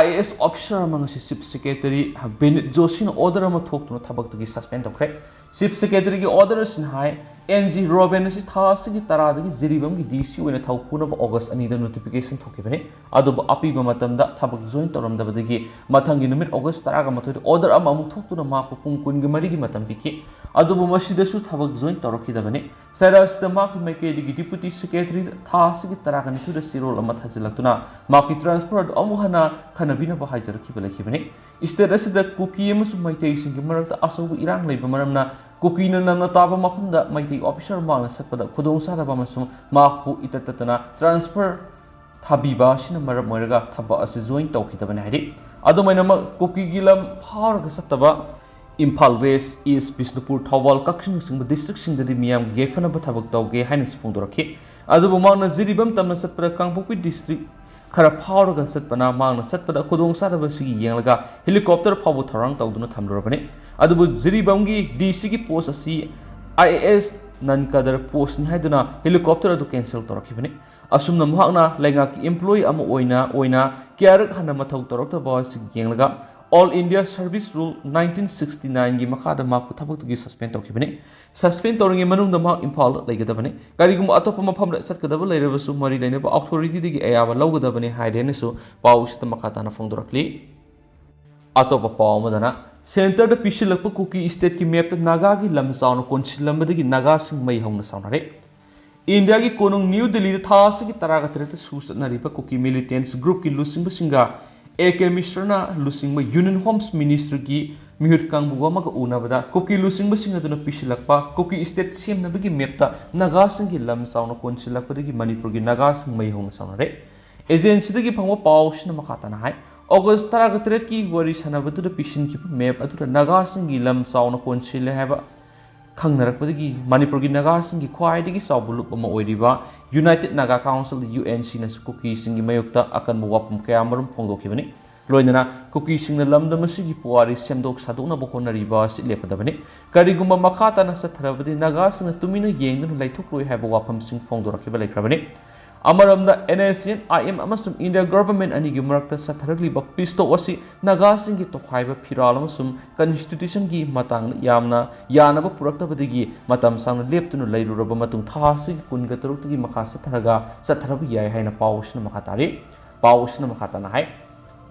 I A S officer ꯑꯃ ꯉꯁꯤ Chief Secretary ꯕꯤꯅꯤꯠ ꯖꯣꯁꯤꯅ order ꯑꯃ ꯊꯣꯛꯇꯨꯅ ꯊꯕꯛꯇꯒꯤ suspend ꯇꯧꯈ꯭ꯔꯦ꯫ Chief Secretaryꯒꯤ order ꯑꯁꯤꯅ ꯍꯥꯏ, N G Robin ꯑꯁꯤ ꯊꯥ ꯑꯁꯤꯒꯤ ꯇꯔꯥꯗꯒꯤ ꯖꯤꯔꯤꯕꯥꯝꯒꯤ D C ꯑꯣꯏꯅ ꯊꯧ ꯄꯨꯅꯕ August ꯑꯅꯤꯗ notification ꯊꯣꯛꯈꯤꯕꯅꯤ꯫ ꯑꯗꯨꯕꯨ ꯑꯄꯤꯕ ꯃꯇꯝꯗ ꯊꯕꯛ join ꯇꯧꯔꯝꯗꯕꯗꯒꯤ ꯃꯊꯪꯒꯤ ꯅꯨꯃꯤꯠ August ꯇꯔꯥꯒ ꯃꯥꯊꯣꯏꯗ order ꯑꯃꯃꯨꯛ ꯊꯣꯛꯇꯨꯅ ꯃꯍꯥꯛꯄꯨ ꯄꯨꯡ ꯀꯨꯟꯒ ꯃꯔꯤꯒꯤ ꯃꯇꯝ ꯄꯤꯈꯤ꯫ ꯑꯗꯨꯕꯨ ꯃꯁꯤꯗꯁꯨ ꯊꯕꯛ join ꯇꯧꯔꯛꯈꯤꯗꯕꯅꯤ꯫ ꯁꯔꯥꯁꯤꯗ ꯃꯍꯥꯛꯀꯤ ꯃꯥꯏꯀꯩꯗꯒꯤ Deputy Secretary ꯊꯥ ꯑꯁꯤꯒꯤ ꯇꯔꯥꯒ ꯅꯤꯊꯣꯏꯗ ꯆꯦꯔꯣꯜ ꯑꯃ ꯊꯥꯖꯤꯜꯂꯛꯇꯨꯅ ꯃꯍꯥꯛꯀꯤ transfer ꯑꯗꯨ ꯑꯃꯨꯛ ꯍꯟꯅ ꯈꯟꯅꯕꯤꯅꯕ ꯍꯥꯏꯖꯔꯛꯈꯤꯕ ꯂꯩꯈꯤꯕꯅꯤ꯫ State ꯑꯁꯤꯗ ꯀꯨꯀꯤ ꯑꯃꯁꯨꯡ ꯃꯩꯇꯩꯁꯤꯡꯒꯤ ꯃꯔꯛꯇ ꯑꯆꯧꯕ ꯏꯔꯥꯡ ꯂꯩꯕ ꯃꯔꯝꯅ ꯀꯨꯀꯤꯅ ꯅꯝꯅ ꯇꯥꯕ ꯃꯐꯝꯗ ꯃꯩꯇꯩ officer ꯃꯍꯥꯛꯅ ꯆꯠꯄꯗ ꯈꯨꯗꯣꯡꯆꯥꯗꯕ ꯑꯃꯁꯨꯡ ꯃꯍꯥꯛꯄꯨ ꯏꯇꯠ ꯇꯠꯇꯅ transfer ꯊꯥꯕꯤꯕ ꯑꯁꯤꯅ ꯃꯔꯝ ꯑꯣꯏꯔꯒ ꯊꯕꯛ ꯑꯁꯤ join ꯇꯧꯈꯤꯗꯕꯅꯤ ꯍꯥꯏꯔꯤ꯫ ꯑꯗꯨꯃꯥꯏꯅꯃꯛ ꯀꯨꯀꯤꯒꯤ ꯂꯝ ꯐꯥꯎꯔꯒ ꯆꯠꯇꯕ ꯏꯝꯐꯥꯜ West, East, ꯕꯤꯁꯅꯨꯄꯨꯔ, ꯊꯧꯕꯥꯜ, ꯀꯛꯆꯤꯡꯅꯆꯤꯡꯕ districtꯁꯤꯡꯗꯗꯤ ꯃꯤꯌꯥꯝꯒꯤ ꯌꯥꯏꯐꯅꯕ ꯊꯕꯛ ꯇꯧꯒꯦ ꯍꯥꯏꯅꯁꯨ ꯐꯣꯡꯗꯣꯔꯛꯈꯤ꯫ ꯑꯗꯨꯕꯨ ꯃꯍꯥꯛꯅ ꯖꯤꯔꯤꯕꯥꯝ ꯇꯝꯅ ꯆꯠꯄꯗ ꯀꯥꯡꯄꯣꯛꯄꯤ district ꯈꯔ ꯐꯥꯎꯔꯒ ꯆꯠꯄꯅ ꯃꯍꯥꯛꯅ ꯆꯠꯄꯗ ꯈꯨꯗꯣꯡꯆꯥꯗꯕ ꯑꯁꯤꯒꯤ ꯌꯦꯡꯂꯒ helicopter ꯐꯥꯎꯕ ꯊꯧꯔꯥꯡ ꯇꯧꯗꯨꯅ ꯊꯝꯂꯨꯔꯕꯅꯤ꯫ ꯑꯗꯨꯕꯨ ꯖꯤꯔꯤꯕꯥꯝꯒꯤ D Cꯒꯤ post ꯑꯁꯤ I A S non-cadre postꯅꯤ ꯍꯥꯏꯗꯨꯅ helicopter ꯑꯗꯨ cancel ꯇꯧꯔꯛꯈꯤꯕꯅꯤ꯫ ꯑꯁꯨꯝꯅ ꯃꯍꯥꯛꯅ ꯂꯩꯉꯥꯛꯀꯤ employee ꯑꯃ ꯑꯣꯏꯅ, ꯑꯣꯏꯅ ꯀꯌꯥꯔꯛ ꯍꯟꯅ ꯃꯊꯧ ꯇꯧꯔꯛꯇꯕ ꯑꯁꯤ ꯌꯦꯡꯂꯒ All India Service Rule nineteen sixty nine ꯒꯤ ꯃꯈꯥꯗ ꯃꯍꯥꯛꯄꯨ ꯊꯕꯛꯇꯒꯤ suspend ꯇꯧꯈꯤꯕꯅꯤ꯫ Suspend ꯇꯧꯔꯤꯉꯩ ꯃꯅꯨꯡꯗ ꯃꯍꯥꯛ ꯏꯝꯐꯥꯜꯗ ꯂꯩꯒꯗꯕꯅꯤ꯫ ꯀꯔꯤꯒꯨꯝꯕ ꯑꯇꯣꯞꯄ ꯃꯐꯝꯗ ꯆꯠꯀꯗꯕ ꯂꯩꯔꯕꯁꯨ, ꯃꯔꯤ ꯂꯩꯅꯕ authority ꯗꯒꯤ ꯑꯌꯥꯕ ꯂꯧꯒꯗꯕꯅꯤ ꯍꯥꯏꯔꯦꯅꯁꯨ ꯄꯥꯎꯁꯤꯗ ꯃꯈꯥ ꯇꯥꯅ ꯐꯣꯡꯗꯣꯔꯛꯂꯤ꯫ ꯑꯇꯣꯞꯄ ꯄꯥꯎ ꯑꯃꯗꯅ, centre ꯗ ꯄꯤꯁꯤꯜꯂꯛꯄ ꯀꯨꯀꯤ state ꯀꯤ map ꯇ ꯅꯥꯒꯥꯒꯤ ꯂꯝ ꯆꯥꯎꯅ ꯀꯣꯟꯁꯤꯜꯂꯝꯕꯗꯒꯤ ꯅꯥꯒꯥꯁꯤꯡ ꯃꯩ ꯍꯧꯅ ꯁꯥꯎꯅꯔꯦ꯫ ꯏꯟꯗꯤꯌꯥꯒꯤ ꯀꯣꯅꯨꯡ ꯅ꯭ꯌꯨ ꯗꯤꯜꯂꯤꯗ ꯊꯥ ꯑꯁꯤꯒꯤ ꯇꯔꯥꯒ ꯇꯔꯦꯠꯇ ꯁꯨ ꯆꯠꯅꯔꯤꯕ ꯀꯨꯀꯤ militants group ꯀꯤ ꯂꯨꯆꯤꯡꯕꯁꯤꯡꯒ ꯑꯦ ꯀꯦ ꯃꯤꯁ꯭ꯔꯅ ꯂꯨꯆꯤꯡꯕ Union Homes Ministry ꯒꯤ ꯃꯤꯍꯨꯠ ꯀꯥꯡꯕꯨ ꯑꯃꯒ ꯎꯅꯕꯗ ꯀꯨꯀꯤ ꯂꯨꯆꯤꯡꯕꯁꯤꯡ ꯑꯗꯨꯅ ꯄꯤꯁꯤꯜꯂꯛꯄ ꯀꯨꯀꯤ state ꯁꯦꯝꯅꯕꯒꯤ map ꯇ ꯅꯥꯒꯥꯁꯤꯡꯒꯤ ꯂꯝ ꯆꯥꯎꯅ ꯀꯣꯟꯁꯤꯜꯂꯛꯄꯗꯒꯤ ꯃꯅꯤꯄꯨꯔꯒꯤ ꯅꯥꯒꯥꯁꯤꯡ ꯃꯩ ꯍꯧꯅ ꯁꯥꯎꯅꯔꯦ꯫ Agency ꯗꯒꯤ ꯐꯪꯕ ꯄꯥꯎꯁꯤꯅ ꯃꯈꯥ ꯇꯥꯅ ꯍꯥꯏ, August ꯇꯔꯥꯒ ꯇꯔꯦꯠꯀꯤ ꯋꯥꯔꯤ ꯁꯥꯟꯅꯕꯗꯨꯗ ꯄꯤꯁꯤꯟꯈꯤꯕ map ꯑꯗꯨꯗ ꯅꯥꯒꯥꯁꯤꯡꯒꯤ ꯂꯝ ꯆꯥꯎꯅ ꯀꯣꯟꯁꯤꯜꯂꯦ ꯍꯥꯏꯕ ꯈꯪꯅꯔꯛꯄꯗꯒꯤ ꯃꯅꯤꯄꯨꯔꯒꯤ ꯅꯥꯒꯥꯁꯤꯡꯒꯤ ꯈ꯭ꯋꯥꯏꯗꯒꯤ ꯆꯥꯎꯕ ꯂꯨꯞ ꯑꯃ ꯑꯣꯏꯔꯤꯕ United Naga Council, U N C ꯅꯁꯨ ꯀꯨꯀꯤꯁꯤꯡꯒꯤ ꯃꯥꯌꯣꯛꯇ ꯑꯀꯟꯕ ꯋꯥꯐꯝ ꯀꯌꯥ ꯑꯃꯔꯣꯝ ꯐꯣꯡꯗꯣꯛꯈꯤꯕꯅꯤ꯫ ꯂꯣꯏꯅꯅ ꯀꯨꯀꯤꯁꯤꯡꯅ ꯂꯝꯗꯝ ꯑꯁꯤꯒꯤ ꯄꯨꯋꯥꯔꯤ ꯁꯦꯝꯗꯣꯛ ꯁꯥꯗꯣꯛꯅꯕ ꯍꯣꯠꯅꯔꯤꯕ ꯑꯁꯤ ꯂꯦꯞꯀꯗꯕꯅꯤ꯫ ꯀꯔꯤꯒꯨꯝꯕ ꯃꯈꯥ ꯇꯥꯅ ꯆꯠꯊꯔꯕꯗꯤ ꯅꯥꯒꯥꯁꯤꯡꯅ ꯇꯨꯃꯤꯟꯅ ꯌꯦꯡꯗꯨꯅ ꯂꯩꯊꯣꯛꯂꯣꯏ ꯍꯥꯏꯕ ꯋꯥꯐꯝꯁꯤꯡ ꯐꯣꯡꯗꯣꯔꯛꯈꯤꯕ ꯂꯩꯈ꯭ꯔꯕꯅꯤ꯫ ꯑꯃꯔꯣꯝꯗ, N S C N I M ꯑꯃꯁꯨꯡ India government ꯑꯅꯤꯒꯤ ꯃꯔꯛꯇ ꯆꯠꯊꯔꯛꯂꯤꯕ peace talk ꯑꯁꯤ ꯅꯥꯒꯥꯁꯤꯡꯒꯤ ꯇꯣꯈꯥꯏꯕ ꯐꯤꯔꯥꯜ ꯑꯃꯁꯨꯡ constitution ꯒꯤ ꯃꯇꯥꯡꯗ ꯌꯥꯝꯅ ꯌꯥꯅꯕ ꯄꯨꯔꯛꯇꯕꯗꯒꯤ ꯃꯇꯝ ꯁꯥꯡꯅ ꯂꯦꯞꯇꯨꯅ ꯂꯩꯔꯨꯔꯕ ꯃꯇꯨꯡ ꯊꯥ ꯑꯁꯤꯒꯤ ꯀꯨꯟꯒ ꯇꯔꯨꯛꯇꯒꯤ ꯃꯈꯥ ꯆꯠꯊꯔꯒ ꯆꯠꯊꯔꯕ ꯌꯥꯏ ꯍꯥꯏꯅ ꯄꯥꯎ ꯑꯁꯤꯅ ꯃꯈꯥ ꯇꯥꯔꯤ꯫ ꯄꯥꯎ ꯑꯁꯤꯅ ꯃꯈꯥ ꯇꯥꯅ ꯍꯥꯏ,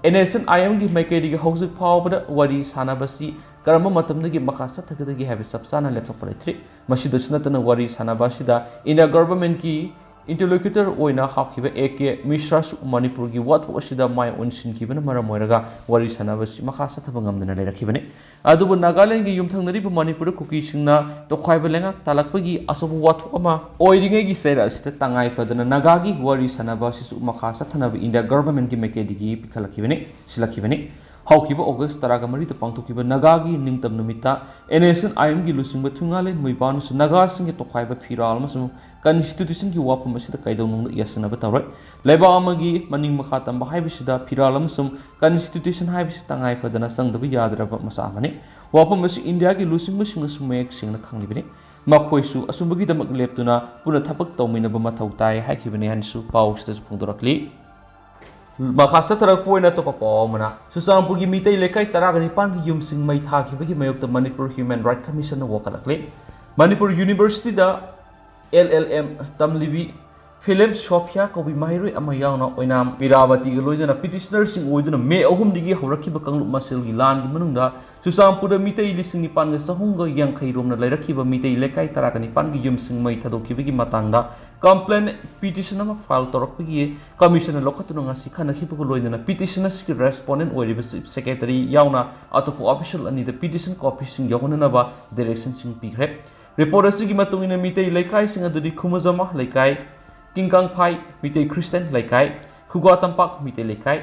N S C N I M ꯒꯤ ꯃꯥꯏꯀꯩꯗꯒꯤ ꯍꯧꯖꯤꯛ ꯐꯥꯎꯕꯗ ꯋꯥꯔꯤ ꯁꯥꯟꯅꯕꯁꯤ ꯀꯔꯝꯕ ꯃꯇꯝꯗꯒꯤ ꯃꯈꯥ ꯆꯠꯊꯒꯗꯒꯦ ꯍꯥꯏꯕ ꯆꯞ ꯆꯥꯅ ꯂꯦꯞꯊꯣꯛꯄ ꯂꯩꯇ꯭ꯔꯤ꯫ ꯃꯁꯤꯗꯁꯨ ꯅꯠꯇꯅ ꯋꯥꯔꯤ ꯁꯥꯟꯅꯕ ꯑꯁꯤꯗ India government ꯀꯤ interlocutor ꯑꯣꯏꯅ ꯍꯥꯞꯈꯤꯕ ꯑꯦ ꯀꯦ ꯃꯤꯁ꯭ꯔꯥꯁꯨ ꯃꯅꯤꯄꯨꯔꯒꯤ ꯋꯥꯊꯣꯛ ꯑꯁꯤꯗ ꯃꯥꯏ ꯑꯣꯟꯁꯤꯟꯈꯤꯕꯅ ꯃꯔꯝ ꯑꯣꯏꯔꯒ ꯋꯥꯔꯤ ꯁꯥꯟꯅꯕ ꯑꯁꯤ ꯃꯈꯥ ꯆꯠꯊꯕ ꯉꯝꯗꯅ ꯂꯩꯔꯛꯈꯤꯕꯅꯤ꯫ ꯑꯗꯨꯕꯨ ꯅꯥꯒꯥꯂꯦꯟꯒꯤ ꯌꯨꯝꯊꯪꯅꯔꯤꯕ ꯃꯅꯤꯄꯨꯔꯗ ꯀꯨꯀꯤꯁꯤꯡꯅ ꯇꯣꯈꯥꯏꯕ ꯂꯩꯉꯥꯛ ꯇꯥꯜꯂꯛꯄꯒꯤ ꯑꯆꯧꯕ ꯋꯥꯊꯣꯛ ꯑꯃ ꯑꯣꯏꯔꯤꯉꯩꯒꯤ ꯆꯩꯔꯛ ꯑꯁꯤꯗ ꯇꯉꯥꯏ ꯐꯗꯅ ꯅꯥꯒꯥꯒꯤ ꯋꯥꯔꯤ ꯁꯥꯟꯅꯕ ꯑꯁꯤꯁꯨ ꯃꯈꯥ ꯆꯠꯊꯅꯕ India government ꯀꯤ ꯃꯥꯏꯀꯩꯗꯒꯤ ꯄꯤꯈꯠꯂꯛꯈꯤꯕꯅꯤ, ꯁꯤꯜꯂꯛꯈꯤꯕꯅꯤ꯫ ꯍꯧꯈꯤꯕ August ꯇꯔꯥꯒ ꯃꯔꯤꯗ ꯄꯥꯡꯊꯣꯛꯈꯤꯕ ꯅꯥꯒꯥꯒꯤ ꯅꯤꯡꯇꯝ ꯅꯨꯃꯤꯠꯇ N S C N I M ꯒꯤ ꯂꯨꯆꯤꯡꯕ ꯊꯨꯡꯉꯥꯂꯦꯟ ꯃꯣꯏꯕꯥꯅꯁꯨ ꯅꯥꯒꯥꯁꯤꯡꯒꯤ ꯇꯣꯈꯥꯏꯕ ꯐꯤꯔꯥꯜ ꯑꯃꯁꯨꯡ constitution ꯒꯤ ꯋꯥꯐꯝ ꯑꯁꯤꯗ ꯀꯩꯗꯧꯅꯨꯡꯗ ꯌꯥꯁꯤꯟꯅꯕ ꯇꯧꯔꯣꯏ꯫ ꯂꯩꯕꯥꯛ ꯑꯃꯒꯤ ꯃꯅꯤꯡ ꯃꯈꯥ ꯇꯝꯕ ꯍꯥꯏꯕꯁꯤꯗ ꯐꯤꯔꯥꯜ ꯑꯃꯁꯨꯡ constitution ꯍꯥꯏꯕꯁꯤ ꯇꯉꯥꯏ ꯐꯗꯅ ꯆꯪꯗꯕ ꯌꯥꯗ꯭ꯔꯕ ꯃꯆꯥꯛ ꯑꯃꯅꯤ꯫ ꯋꯥꯐꯝ ꯑꯁꯤ ꯏꯟꯗꯤꯌꯥꯒꯤ ꯂꯨꯆꯤꯡꯕꯁꯤꯡꯅꯁꯨ ꯃꯌꯦꯛ ꯁꯦꯡꯅ ꯈꯪꯂꯤꯕꯅꯤ꯫ ꯃꯈꯣꯏꯁꯨ ꯑꯆꯨꯝꯕꯒꯤꯗꯃꯛ ꯂꯦꯞꯇꯨꯅ ꯄꯨꯟꯅ ꯊꯕꯛ ꯇꯧꯃꯤꯟꯅꯕ ꯃꯊꯧ ꯇꯥꯏ ꯍꯥꯏꯈꯤꯕꯅꯤ ꯍꯥꯏꯅꯁꯨ ꯄꯥꯎ ꯑꯁꯤꯗꯁꯨ ꯐꯣꯡꯗꯣꯔꯛꯂꯤ꯫ ꯃꯈꯥ ꯆꯠꯊꯔꯛꯄ ꯑꯣꯏꯅ ꯑꯇꯣꯞꯄ ꯄꯥꯎ ꯑꯃꯅ, ꯆꯨꯔꯆꯥꯟꯄꯨꯔꯒꯤ ꯃꯤꯇꯩ ꯂꯩꯀꯥꯏ ꯇꯔꯥꯒ ꯅꯤꯄꯥꯟꯒꯤ ꯌꯨꯝꯁꯤꯡ ꯃꯩ ꯊꯥꯈꯤꯕꯒꯤ ꯃꯥꯌꯣꯛꯇ ꯃꯅꯤꯄꯨꯔ ꯍ꯭ꯌꯨꯃꯦꯟ ꯔꯥꯏꯠ ꯀꯃꯤꯁꯟꯅ ꯋꯥꯀꯠꯂꯛꯂꯤ꯫ ꯃꯅꯤꯄꯨꯔ ꯌꯨꯅꯤꯚꯔꯁꯤꯇꯤꯗ ꯑꯦꯜ ꯑꯦꯜ ꯑꯦꯝ ꯇꯝꯂꯤꯕꯤ ꯐꯤꯂꯤꯞ ꯁꯣꯐꯤꯌꯥ ꯀꯧꯕꯤ ꯃꯍꯩꯔꯣꯏ ꯑꯃ ꯌꯥꯎꯅ ꯑꯣꯏꯅꯥꯝ ꯃꯤꯔꯥꯕꯇꯤꯒ ꯂꯣꯏꯅꯅ ꯄꯤꯇꯤꯁꯅꯔꯁꯤꯡ ꯑꯣꯏꯗꯨꯅ ꯃꯦ ꯑꯍꯨꯝꯗꯒꯤ ꯍꯧꯔꯛꯈꯤꯕ ꯀꯥꯡꯂꯨꯞ ꯃꯁꯦꯜꯒꯤ ꯂꯥꯟꯒꯤ ꯃꯅꯨꯡꯗ ꯆꯨꯔꯆꯥꯟꯄꯨꯔꯗ ꯃꯤꯇꯩ ꯂꯤꯁꯤꯡ ꯅꯤꯄꯥꯟꯒ ꯆꯍꯨꯝꯒ ꯌꯥꯡꯈꯩ ꯔꯣꯝꯅ ꯂꯩꯔꯛꯈꯤꯕ ꯃꯤꯇꯩ ꯂꯩꯀꯥꯏ ꯇꯔꯥꯒ ꯅꯤꯄꯥꯟꯒꯤ ꯌꯨꯝꯁꯤꯡ ꯃꯩ ꯊꯥꯗꯣꯛꯈꯤꯕꯒꯤ ꯃꯇꯥꯡꯗ ꯀꯝꯄ꯭ꯂꯦꯟ ꯄꯤꯇꯤꯁꯟ ꯑꯃ ꯐꯥꯏꯜ ꯇꯧꯔꯛꯄꯒꯤ ꯀꯃꯤꯁꯟꯅ ꯂꯧꯈꯠꯇꯨꯅ ꯉꯁꯤ ꯈꯟꯅꯈꯤꯕꯒ ꯂꯣꯏꯅꯅ ꯄꯤꯇꯤꯁꯟ ꯑꯁꯤꯒꯤ ꯔꯦꯁꯄꯣꯟꯗꯦꯟ ꯑꯣꯏꯔꯤꯕ ꯆꯤꯐ ꯁꯦꯀ꯭ꯔꯦꯇꯔꯤ ꯌꯥꯎꯅ ꯑꯇꯣꯞꯄ ꯑꯣꯐꯤꯁꯤꯌꯦꯜ ꯑꯅꯤꯗ ꯄꯤꯇꯤꯁꯟ ꯀꯣꯄꯤꯁꯤꯡ ꯌꯧꯍꯟꯅꯅꯕ ꯗꯤꯔꯦꯛꯁꯟꯁꯤꯡ ꯄꯤꯈ꯭ꯔꯦ꯫ ꯔꯤꯄꯣꯔꯠ ꯑꯁꯤꯒꯤ ꯃꯇꯨꯡ ꯏꯟꯅ ꯃꯤꯇꯩ ꯂꯩꯀꯥꯏꯁꯤꯡ ꯑꯗꯨꯗꯤ ꯈꯨꯃꯨꯖꯃ ꯂꯩꯀꯥꯏ, ꯀꯤꯡꯀꯥꯡꯐꯥꯏ ꯃꯤꯇꯩ ꯈ꯭ꯔꯤꯁꯇꯤꯌꯥꯟ ꯂꯩꯀꯥꯏ, ꯈꯨꯒꯥ ꯇꯝꯄꯥꯛ ꯃꯤꯇꯩ ꯂꯩꯀꯥꯏ,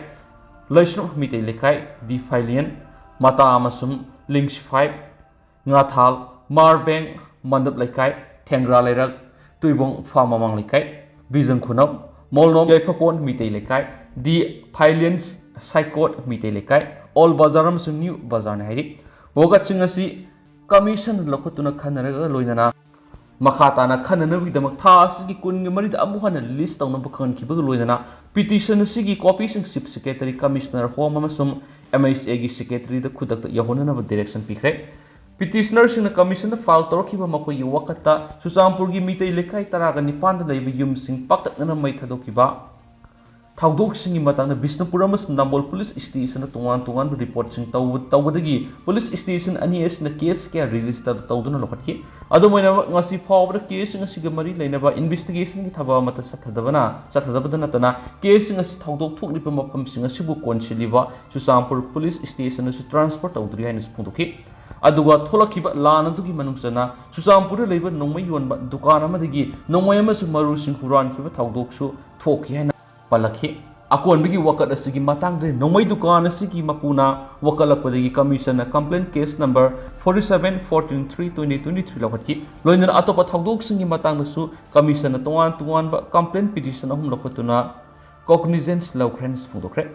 ꯂꯩꯁ꯭ꯔꯝ ꯃꯤꯇꯩ ꯂꯩꯀꯥꯏ, ꯗꯤ ꯐꯥꯏꯂꯤꯌꯟ, ꯃꯇꯥ ꯑꯃꯁꯨꯡ ꯂꯤꯡꯁꯤꯐꯥꯏ, ꯉꯥꯊꯥꯜ, ꯃꯥꯔꯕꯦꯡ, ꯃꯟꯗꯞ ꯂꯩꯀꯥꯏ, ꯊꯦꯡꯒ꯭ꯔꯥ ꯂꯩꯔꯛ, ꯇꯨꯏꯕꯣꯡ ꯐꯥ ꯃꯃꯥꯡ ꯂꯩꯀꯥꯏ, ꯕꯤꯖꯪ ꯈꯨꯅꯞ, ꯃꯣꯜꯅꯣꯝ ꯌꯥꯏꯐꯀꯣꯟ ꯃꯤꯇꯩ ꯂꯩꯀꯥꯏ, ꯗꯤ ꯐꯥꯏꯂꯤꯌꯟ ꯁꯥꯏꯀꯣꯠ ꯃꯤꯇꯩ ꯂꯩꯀꯥꯏ, ꯑꯣꯜ ꯕꯖꯥꯔ ꯑꯃꯁꯨꯡ ꯅ꯭ꯌꯨ ꯕꯖꯥꯔꯅꯤ ꯍꯥꯏꯔꯤ꯫ ꯋꯥꯀꯠꯁꯤꯡ ꯑꯁꯤ ꯀꯃꯤꯁꯟ ꯂꯧꯈꯠꯇꯨꯅ ꯈꯟꯅꯔꯒ ꯂꯣꯏꯅꯅ ꯃꯈꯥ ꯇꯥꯅ ꯈꯟꯅꯅꯕꯒꯤꯗꯃꯛ ꯊꯥ ꯑꯁꯤꯒꯤ ꯀꯨꯟꯒ ꯃꯔꯤꯗ ꯑꯃꯨꯛ ꯍꯟꯅ ꯂꯤꯁ ꯇꯧꯅꯕ ꯈꯪꯍꯟꯈꯤꯕꯒ ꯂꯣꯏꯅꯅ ꯄꯤꯇꯤꯁꯟ ꯑꯁꯤꯒꯤ ꯀꯣꯄꯤꯁꯤꯡ ꯆꯤꯐ ꯁꯦꯀ꯭ꯔꯦꯇꯔꯤ, ꯀꯃꯤꯁꯅꯔ ꯍꯣꯝ ꯑꯃꯁꯨꯡ ꯑꯦꯝ ꯑꯩꯆ ꯑꯦꯒꯤ ꯁꯦꯀ꯭ꯔꯦꯇꯔꯤꯗ ꯈꯨꯗꯛꯇ ꯌꯧꯍꯟꯅꯅꯕ ꯗꯤꯔꯦꯛꯁꯟ ꯄꯤꯈ꯭ꯔꯦ꯫ ꯄꯤꯇꯤꯁꯅꯔꯁꯤꯡꯅ ꯀꯃꯤꯁꯟꯗ ꯐꯥꯏꯜ ꯇꯧꯔꯛꯈꯤꯕ ꯃꯈꯣꯏꯒꯤ ꯋꯥꯀꯠꯇ ꯆꯨꯔꯆꯥꯟꯄꯨꯔꯒꯤ ꯃꯤꯇꯩ ꯂꯩꯀꯥꯏ ꯇꯔꯥꯒ ꯅꯤꯄꯥꯟꯗ ꯂꯩꯕ ꯌꯨꯝꯁꯤꯡ ꯄꯥꯛꯇꯛꯅꯅ ꯃꯩ ꯊꯥꯗꯣꯛꯈꯤꯕ ꯊꯧꯗꯣꯛꯁꯤꯡꯒꯤ ꯃꯇꯥꯡꯗ ꯕꯤꯁꯅꯨꯄꯨꯔ ꯑꯃꯁꯨꯡ ꯅꯝꯕꯣꯜ ꯄꯨꯂꯤꯁ ꯁ꯭ꯇꯦꯁꯟꯗ ꯇꯣꯉꯥꯟ ꯇꯣꯉꯥꯟꯕ ꯔꯤꯄꯣꯔꯠꯁꯤꯡ ꯇꯧꯕ-, ꯇꯧꯕꯗꯒꯤ ꯄꯨꯂꯤꯁ ꯁ꯭ꯇꯦꯁꯟ ꯑꯅꯤ ꯑꯁꯤꯅ ꯀꯦꯁ ꯀꯌꯥ ꯔꯦꯖꯤꯁꯇꯔ ꯇꯧꯗꯨꯅ ꯂꯧꯈꯠꯈꯤ꯫ ꯑꯗꯨꯝ ꯑꯣꯏꯅꯃꯛ, ꯉꯁꯤ ꯐꯥꯎꯕꯗ ꯀꯦꯁꯁꯤꯡ ꯑꯁꯤꯒ ꯃꯔꯤ ꯂꯩꯅꯕ ꯏꯟꯚꯦꯁꯇꯤꯒꯦꯁꯟꯒꯤ ꯊꯕꯛ ꯑꯃꯠꯇ ꯆꯠꯊꯗꯕꯅ, ꯆꯠꯊꯗꯕꯗ ꯅꯠꯇꯅ, ꯀꯦꯁꯁꯤꯡ ꯑꯁꯤ ꯊꯧꯗꯣꯛ ꯊꯣꯛꯂꯤꯕ ꯃꯐꯝꯁꯤꯡ ꯑꯁꯤꯕꯨ ꯀꯣꯟꯁꯤꯜꯂꯤꯕ ꯆꯨꯔꯆꯥꯟꯄꯨꯔ ꯄꯨꯂꯤꯁ ꯁ꯭ꯇꯦꯁꯟꯗꯁꯨ ꯇ꯭ꯔꯥꯟꯁꯐꯔ ꯇꯧꯗ꯭ꯔꯤ ꯍꯥꯏꯅꯁꯨ ꯐꯣꯡꯗꯣꯛꯈꯤ꯫ ꯑꯗꯨꯒ ꯊꯣꯛꯂꯛꯈꯤꯕ ꯂꯥꯟ ꯑꯗꯨꯒꯤ ꯃꯅꯨꯡ ꯆꯟꯅ ꯆꯨꯔꯆꯥꯟꯄꯨꯔꯗ ꯂꯩꯕ ꯅꯣꯡꯃꯩ ꯌꯣꯟꯕ ꯗꯨꯀꯥꯟ ꯑꯃꯗꯒꯤ ꯅꯣꯡꯃꯩ ꯑꯃꯁꯨꯡ ꯃꯔꯨꯁꯤꯡ ꯍꯨꯔꯥꯟꯈꯤꯕ ꯊꯧꯗꯣꯛꯁꯨ ꯊꯣꯛꯈꯤ ꯍꯥꯏꯅ ꯄꯜꯂꯛꯈꯤ꯫ ꯑꯀꯣꯟꯕꯒꯤ ꯋꯥꯀꯠ ꯑꯁꯤꯒꯤ ꯃꯇꯥꯡꯗ ꯅꯣꯡꯃꯩ ꯗꯨꯀꯥꯟ ꯑꯁꯤꯒꯤ ꯃꯄꯨꯅ ꯋꯥꯀꯠꯂꯛꯄꯗꯒꯤ ꯀꯃꯤꯁꯟꯅ complain case number forty seven fourteen three twenty twenty three ꯂꯧꯈꯠꯈꯤ꯫ ꯂꯣꯏꯅꯅ ꯑꯇꯣꯞꯄ ꯊꯧꯗꯣꯛꯁꯤꯡꯒꯤ ꯃꯇꯥꯡꯗꯁꯨ ꯀꯃꯤꯁꯟꯅ ꯇꯣꯉꯥꯟ ꯇꯣꯉꯥꯟꯕ ꯀꯝꯄ꯭ꯂꯦꯟ ꯄꯤꯇꯤꯁꯟ ꯑꯍꯨꯝ ꯂꯧꯈꯠꯇꯨꯅ ꯀꯣꯒꯅꯤꯖꯦꯟꯁ ꯂꯧꯈ꯭ꯔꯦ ꯍꯥꯏꯅꯁꯨ ꯐꯣꯡꯗꯣꯛꯈ꯭ꯔꯦ꯫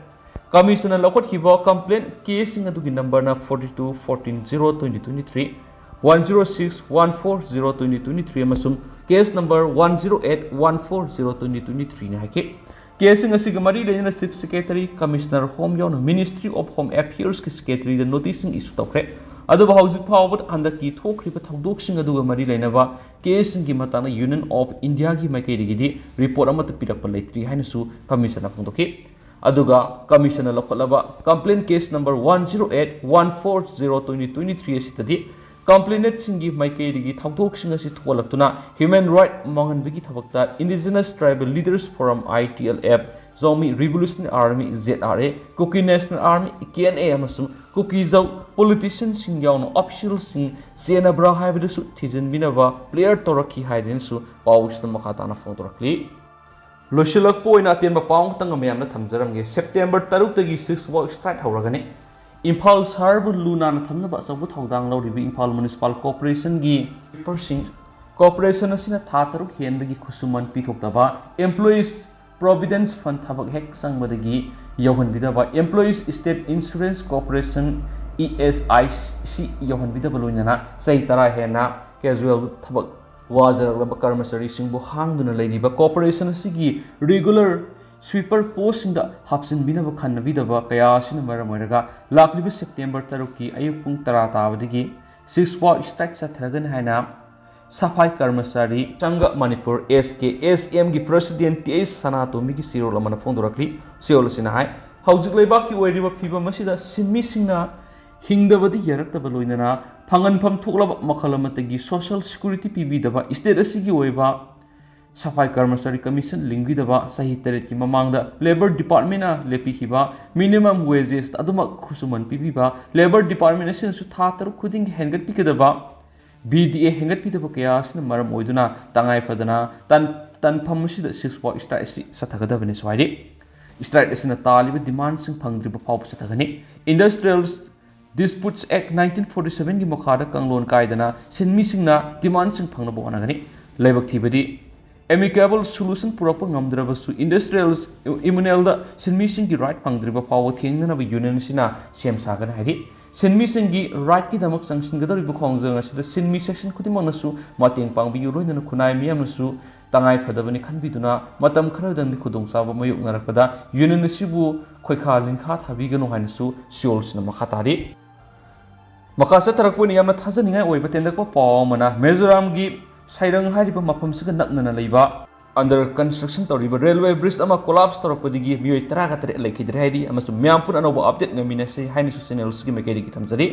ꯀꯃꯤꯁꯟꯅ ꯂꯧꯈꯠꯈꯤꯕ ꯀꯝꯄ꯭ꯂꯦꯟ ꯀꯦꯁꯁꯤꯡ ꯑꯗꯨꯒꯤ ꯅꯝꯕꯔꯅ forty two fourteen zero twenty twenty three, one zero six one four zero twenty twenty three ꯑꯃꯁꯨꯡ case number one zero eight one four zero twenty twenty three ꯅꯤ ꯍꯥꯏꯈꯤ꯫ ꯀꯦꯁꯁꯤꯡ ꯑꯁꯤꯒ ꯃꯔꯤ ꯂꯩꯅꯅ Chief Secretary, Commissioner Home ꯌꯥꯎꯅ Ministry of Home Affairs ꯀꯤ Secretary ꯗ ꯅꯣꯇꯤꯁꯁꯤꯡ ꯏꯁꯨ ꯇꯧꯈ꯭ꯔꯦ꯫ ꯑꯗꯨꯕꯨ ꯍꯧꯖꯤꯛ ꯐꯥꯎꯕꯗ ꯍꯟꯗꯛꯀꯤ ꯊꯣꯛꯈ꯭ꯔꯤꯕ ꯊꯧꯗꯣꯛꯁꯤꯡ ꯑꯗꯨꯒ ꯃꯔꯤ ꯂꯩꯅꯕ ꯀꯦꯁꯁꯤꯡꯒꯤ ꯃꯇꯥꯡꯗ Union of India ꯒꯤ ꯃꯥꯏꯀꯩꯗꯒꯤꯗꯤ ꯔꯤꯄꯣꯔꯠ ꯑꯃꯠꯇ ꯄꯤꯔꯛꯄ ꯂꯩꯇ꯭ꯔꯤ ꯍꯥꯏꯅꯁꯨ ꯀꯃꯤꯁꯟꯅ ꯐꯣꯡꯗꯣꯛꯈꯤ꯫ ꯑꯗꯨꯒ ꯀꯃꯤꯁꯟꯅ ꯂꯧꯈꯠꯂꯕ complaint case number one zero eight one four zero twenty twenty three ꯑꯁꯤꯗꯗꯤ complainant ꯁꯤꯡꯒꯤ ꯃꯥꯏꯀꯩꯗꯒꯤ ꯊꯧꯗꯣꯛꯁꯤꯡ ꯑꯁꯤ ꯊꯣꯛꯍꯜꯂꯛꯇꯨꯅ human right ꯃꯥꯡꯍꯟꯕꯒꯤ ꯊꯕꯛꯇ Indigenous Tribal Leaders Forum, I T L F, Zomi Revolutionary Army, Z R A, Kuki National Army, K N A, ꯑꯃꯁꯨꯡ ꯀꯨꯀꯤꯖꯧ politician ꯁꯤꯡ ꯌꯥꯎꯅ official ꯁꯤꯡ ꯆꯦꯟꯅꯕ꯭ꯔꯥ ꯍꯥꯏꯕꯗꯨꯁꯨ ꯊꯤꯖꯤꯟꯕꯤꯅꯕ ꯄ꯭ꯂꯦꯌꯔ ꯇꯧꯔꯛꯈꯤ ꯍꯥꯏꯗꯨꯅꯁꯨ ꯄꯥꯎꯁꯤꯗ ꯃꯈꯥ ꯇꯥꯅ ꯐꯣꯡꯗꯣꯔꯛꯂꯤ꯫ ꯂꯣꯏꯁꯤꯜꯂꯛꯄ ꯑꯣꯏꯅ ꯑꯇꯦꯟꯕ ꯄꯥꯎ ꯑꯃꯈꯛꯇꯪ ꯃꯌꯥꯝꯗ ꯊꯝꯖꯔꯝꯒꯦ꯫ September ꯇꯔꯨꯛꯇꯒꯤ six walk strike ꯍꯧꯔꯒꯅꯤ꯫ ꯏꯝꯐꯥꯜ ꯁꯍꯔꯕꯨ ꯂꯨ ꯅꯥꯟꯅ ꯊꯝꯅꯕ ꯑꯆꯧꯕ ꯊꯧꯗꯥꯡ ꯂꯧꯔꯤꯕ ꯏꯝꯐꯥꯜ ꯃ꯭ꯌꯨꯅꯤꯁꯤꯄꯥꯜ ꯀꯣꯔꯄꯣꯔꯦꯁꯟꯒꯤ ꯀꯣꯔꯄꯣꯔꯦꯁꯟ ꯑꯁꯤꯅ ꯊꯥ ꯇꯔꯨꯛ ꯍꯦꯟꯕꯒꯤ ꯈꯨꯠꯁꯨꯃꯟ ꯄꯤꯊꯣꯛꯇꯕ, employees providence fund ꯊꯕꯛ ꯍꯦꯛ ꯆꯪꯕꯗꯒꯤ ꯌꯧꯍꯟꯕꯤꯗꯕ, employees state insurance corporation, E S I C, ꯌꯧꯍꯟꯕꯤꯗꯕ ꯂꯣꯏꯅꯅ ꯆꯍꯤ ꯇꯔꯥ ꯍꯦꯟꯅ casual ꯊꯕꯛ ꯋꯥꯖꯔꯛꯂꯕ ꯀꯔꯃꯆꯥꯔꯤꯁꯤꯡꯕꯨ ꯍꯥꯡꯗꯨꯅ ꯂꯩꯔꯤꯕ ꯀꯣꯔꯄꯣꯔꯦꯁꯟ ꯑꯁꯤꯒꯤ regular sweeper post ꯁꯤꯡꯗ ꯍꯥꯞꯆꯤꯟꯕꯤꯅꯕ ꯈꯟꯅꯕꯤꯗꯕ ꯀꯌꯥ ꯑꯁꯤꯅ ꯃꯔꯝ ꯑꯣꯏꯔꯒ ꯂꯥꯛꯂꯤꯕ September ꯇꯔꯨꯛꯀꯤ ꯑꯌꯨꯛ ꯄꯨꯡ ꯇꯔꯥ ꯇꯥꯕꯗꯒꯤ six walk strike ꯆꯠꯊꯔꯒꯅꯤ ꯍꯥꯏꯅ ꯁꯐꯥꯏ ꯀꯔꯃꯆꯥꯔꯤ ꯁꯪꯘ Manipur, S K S M ꯒꯤ president T H ꯁꯅꯥꯇꯣꯝꯕꯤꯒꯤ ꯆꯦꯔꯣꯜ ꯑꯃꯅ ꯐꯣꯡꯗꯣꯔꯛꯂꯤ꯫ ꯆꯦꯔꯣꯜ ꯑꯁꯤꯅ ꯍꯥꯏ, ꯍꯧꯖꯤꯛ ꯂꯩꯕꯥꯛꯀꯤ ꯑꯣꯏꯔꯤꯕ ꯐꯤꯕꯝ ꯑꯁꯤꯗ ꯁꯤꯟꯃꯤꯁꯤꯡꯅ ꯍꯤꯡꯗꯕꯗꯤ ꯌꯥꯔꯛꯇꯕ ꯂꯣꯏꯅꯅ ꯐꯪꯍꯟꯐꯝ ꯊꯣꯛꯂꯕ ꯃꯈꯜ ꯑꯃꯠꯇꯒꯤ social security ꯄꯤꯕꯤꯗꯕ, state ꯑꯁꯤꯒꯤ ꯑꯣꯏꯕ ꯁꯐꯥꯏ ꯀꯔꯃꯆꯥꯔꯤ ꯀꯃꯤꯁꯟ ꯂꯤꯡꯕꯤꯗꯕ, ꯆꯍꯤ ꯇꯔꯦꯠꯀꯤ ꯃꯃꯥꯡꯗ Labour Department ꯅ ꯂꯦꯞꯄꯤꯈꯤꯕ minimum wages ꯑꯗꯨꯃꯛ ꯈꯨꯠꯁꯨꯃꯟ ꯄꯤꯕꯤꯕ, Labour Department ꯑꯁꯤꯅꯁꯨ ꯊꯥ ꯇꯔꯨꯛ ꯈꯨꯗꯤꯡꯒꯤ ꯍꯦꯟꯒꯠꯄꯤꯒꯗꯕ, V D A ꯍꯦꯟꯒꯠꯄꯤꯗꯕ ꯀꯌꯥ ꯑꯁꯤꯅ ꯃꯔꯝ ꯑꯣꯏꯗꯨꯅ ꯇꯉꯥꯏ ꯐꯗꯅ ꯇꯟ-, ꯇꯟꯐꯝ ꯑꯁꯤꯗ six walk strike ꯑꯁꯤ ꯆꯠꯊꯒꯗꯕꯅꯤ꯫ ꯁ꯭ꯋꯥꯏꯗꯤ strike ꯑꯁꯤꯅ ꯇꯥꯜꯂꯤꯕ demand ꯁꯤꯡ ꯐꯪꯗ꯭ꯔꯤꯕ ꯐꯥꯎꯕ ꯆꯠꯊꯒꯅꯤ꯫ Industrial Disputes Act nineteen forty seven ꯒꯤ ꯃꯈꯥꯗ ꯀꯥꯡꯂꯣꯟ ꯀꯥꯏꯗꯅ ꯁꯤꯟꯃꯤꯁꯤꯡꯅ demand ꯁꯤꯡ ꯐꯪꯅꯕ ꯍꯣꯠꯅꯒꯅꯤ꯫ ꯂꯥꯏꯕꯛ ꯊꯤꯕꯗꯤ, amicable solution ꯄꯨꯔꯛꯄ ꯉꯝꯗ꯭ꯔꯕꯁꯨ industrial union ꯗ ꯁꯤꯟꯃꯤꯁꯤꯡꯒꯤ right ꯐꯪꯗ꯭ꯔꯤꯕ ꯐꯥꯎꯕ ꯊꯦꯡꯅꯅꯕ union ꯑꯁꯤꯅ ꯁꯦꯝ ꯁꯥꯒꯅꯤ ꯍꯥꯏꯔꯤ꯫ ꯁꯤꯟꯃꯤꯁꯤꯡꯒꯤ right ꯀꯤꯗꯃꯛ ꯆꯪꯁꯤꯟꯒꯗꯧꯔꯤꯕ ꯈꯣꯡꯖꯪ ꯑꯁꯤꯗ ꯁꯤꯟꯃꯤ section ꯈꯨꯗꯤꯡꯃꯛꯅꯁꯨ ꯃꯇꯦꯡ ꯄꯥꯡꯕꯤꯌꯨ, ꯂꯣꯏꯅꯅ ꯈꯨꯟꯅꯥꯏ ꯃꯤꯌꯥꯝꯅꯁꯨ ꯇꯉꯥꯏ ꯐꯗꯕꯅꯤ ꯈꯟꯕꯤꯗꯨꯅ ꯃꯇꯝ ꯈꯔꯗꯪꯗꯤ ꯈꯨꯗꯣꯡꯆꯥꯕ ꯃꯥꯌꯣꯛꯅꯔꯛꯄꯗ ꯌꯨꯅꯤꯌꯟ ꯑꯁꯤꯕꯨ ꯈꯣꯏꯈꯥ ꯂꯤꯡꯈꯥ ꯊꯥꯕꯤꯒꯅꯨ ꯍꯥꯏꯅꯁꯨ ꯁꯤꯑꯣꯜꯁꯤꯅ ꯃꯈꯥ ꯇꯥꯔꯤ꯫ ꯃꯈꯥ ꯆꯠꯊꯔꯛꯄ ꯑꯣꯏꯅ ꯌꯥꯝꯅ ꯊꯥꯖꯅꯤꯡꯉꯥꯏ ꯑꯣꯏꯕ ꯇꯦꯟꯗꯛꯄ ꯄꯥꯎ ꯑꯃꯅ ꯃꯤꯖꯣꯔꯥꯝꯒꯤ ꯁꯥꯏꯔꯪ ꯍꯥꯏꯔꯤꯕ ꯃꯐꯝꯁꯤꯒ ꯅꯛꯅꯅ ꯂꯩꯕ under construction ꯇꯧꯔꯤꯕ railway bridge ꯑꯃ collapse ꯇꯧꯔꯛꯄꯗꯒꯤ ꯃꯤꯑꯣꯏ ꯇꯔꯥꯒ ꯇꯔꯦꯠ ꯂꯩꯈꯤꯗ꯭ꯔꯦ ꯍꯥꯏꯔꯤ ꯑꯃꯁꯨꯡ ꯃꯤꯌꯥꯝ ꯄꯨꯟꯅ ꯑꯅꯧꯕ update ꯉꯥꯏꯃꯤꯟꯅꯁꯤ ꯍꯥꯏꯅꯁꯨ channel ꯑꯁꯤꯒꯤ ꯃꯥꯏꯀꯩꯗꯒꯤ ꯊꯝꯖꯔꯤ꯫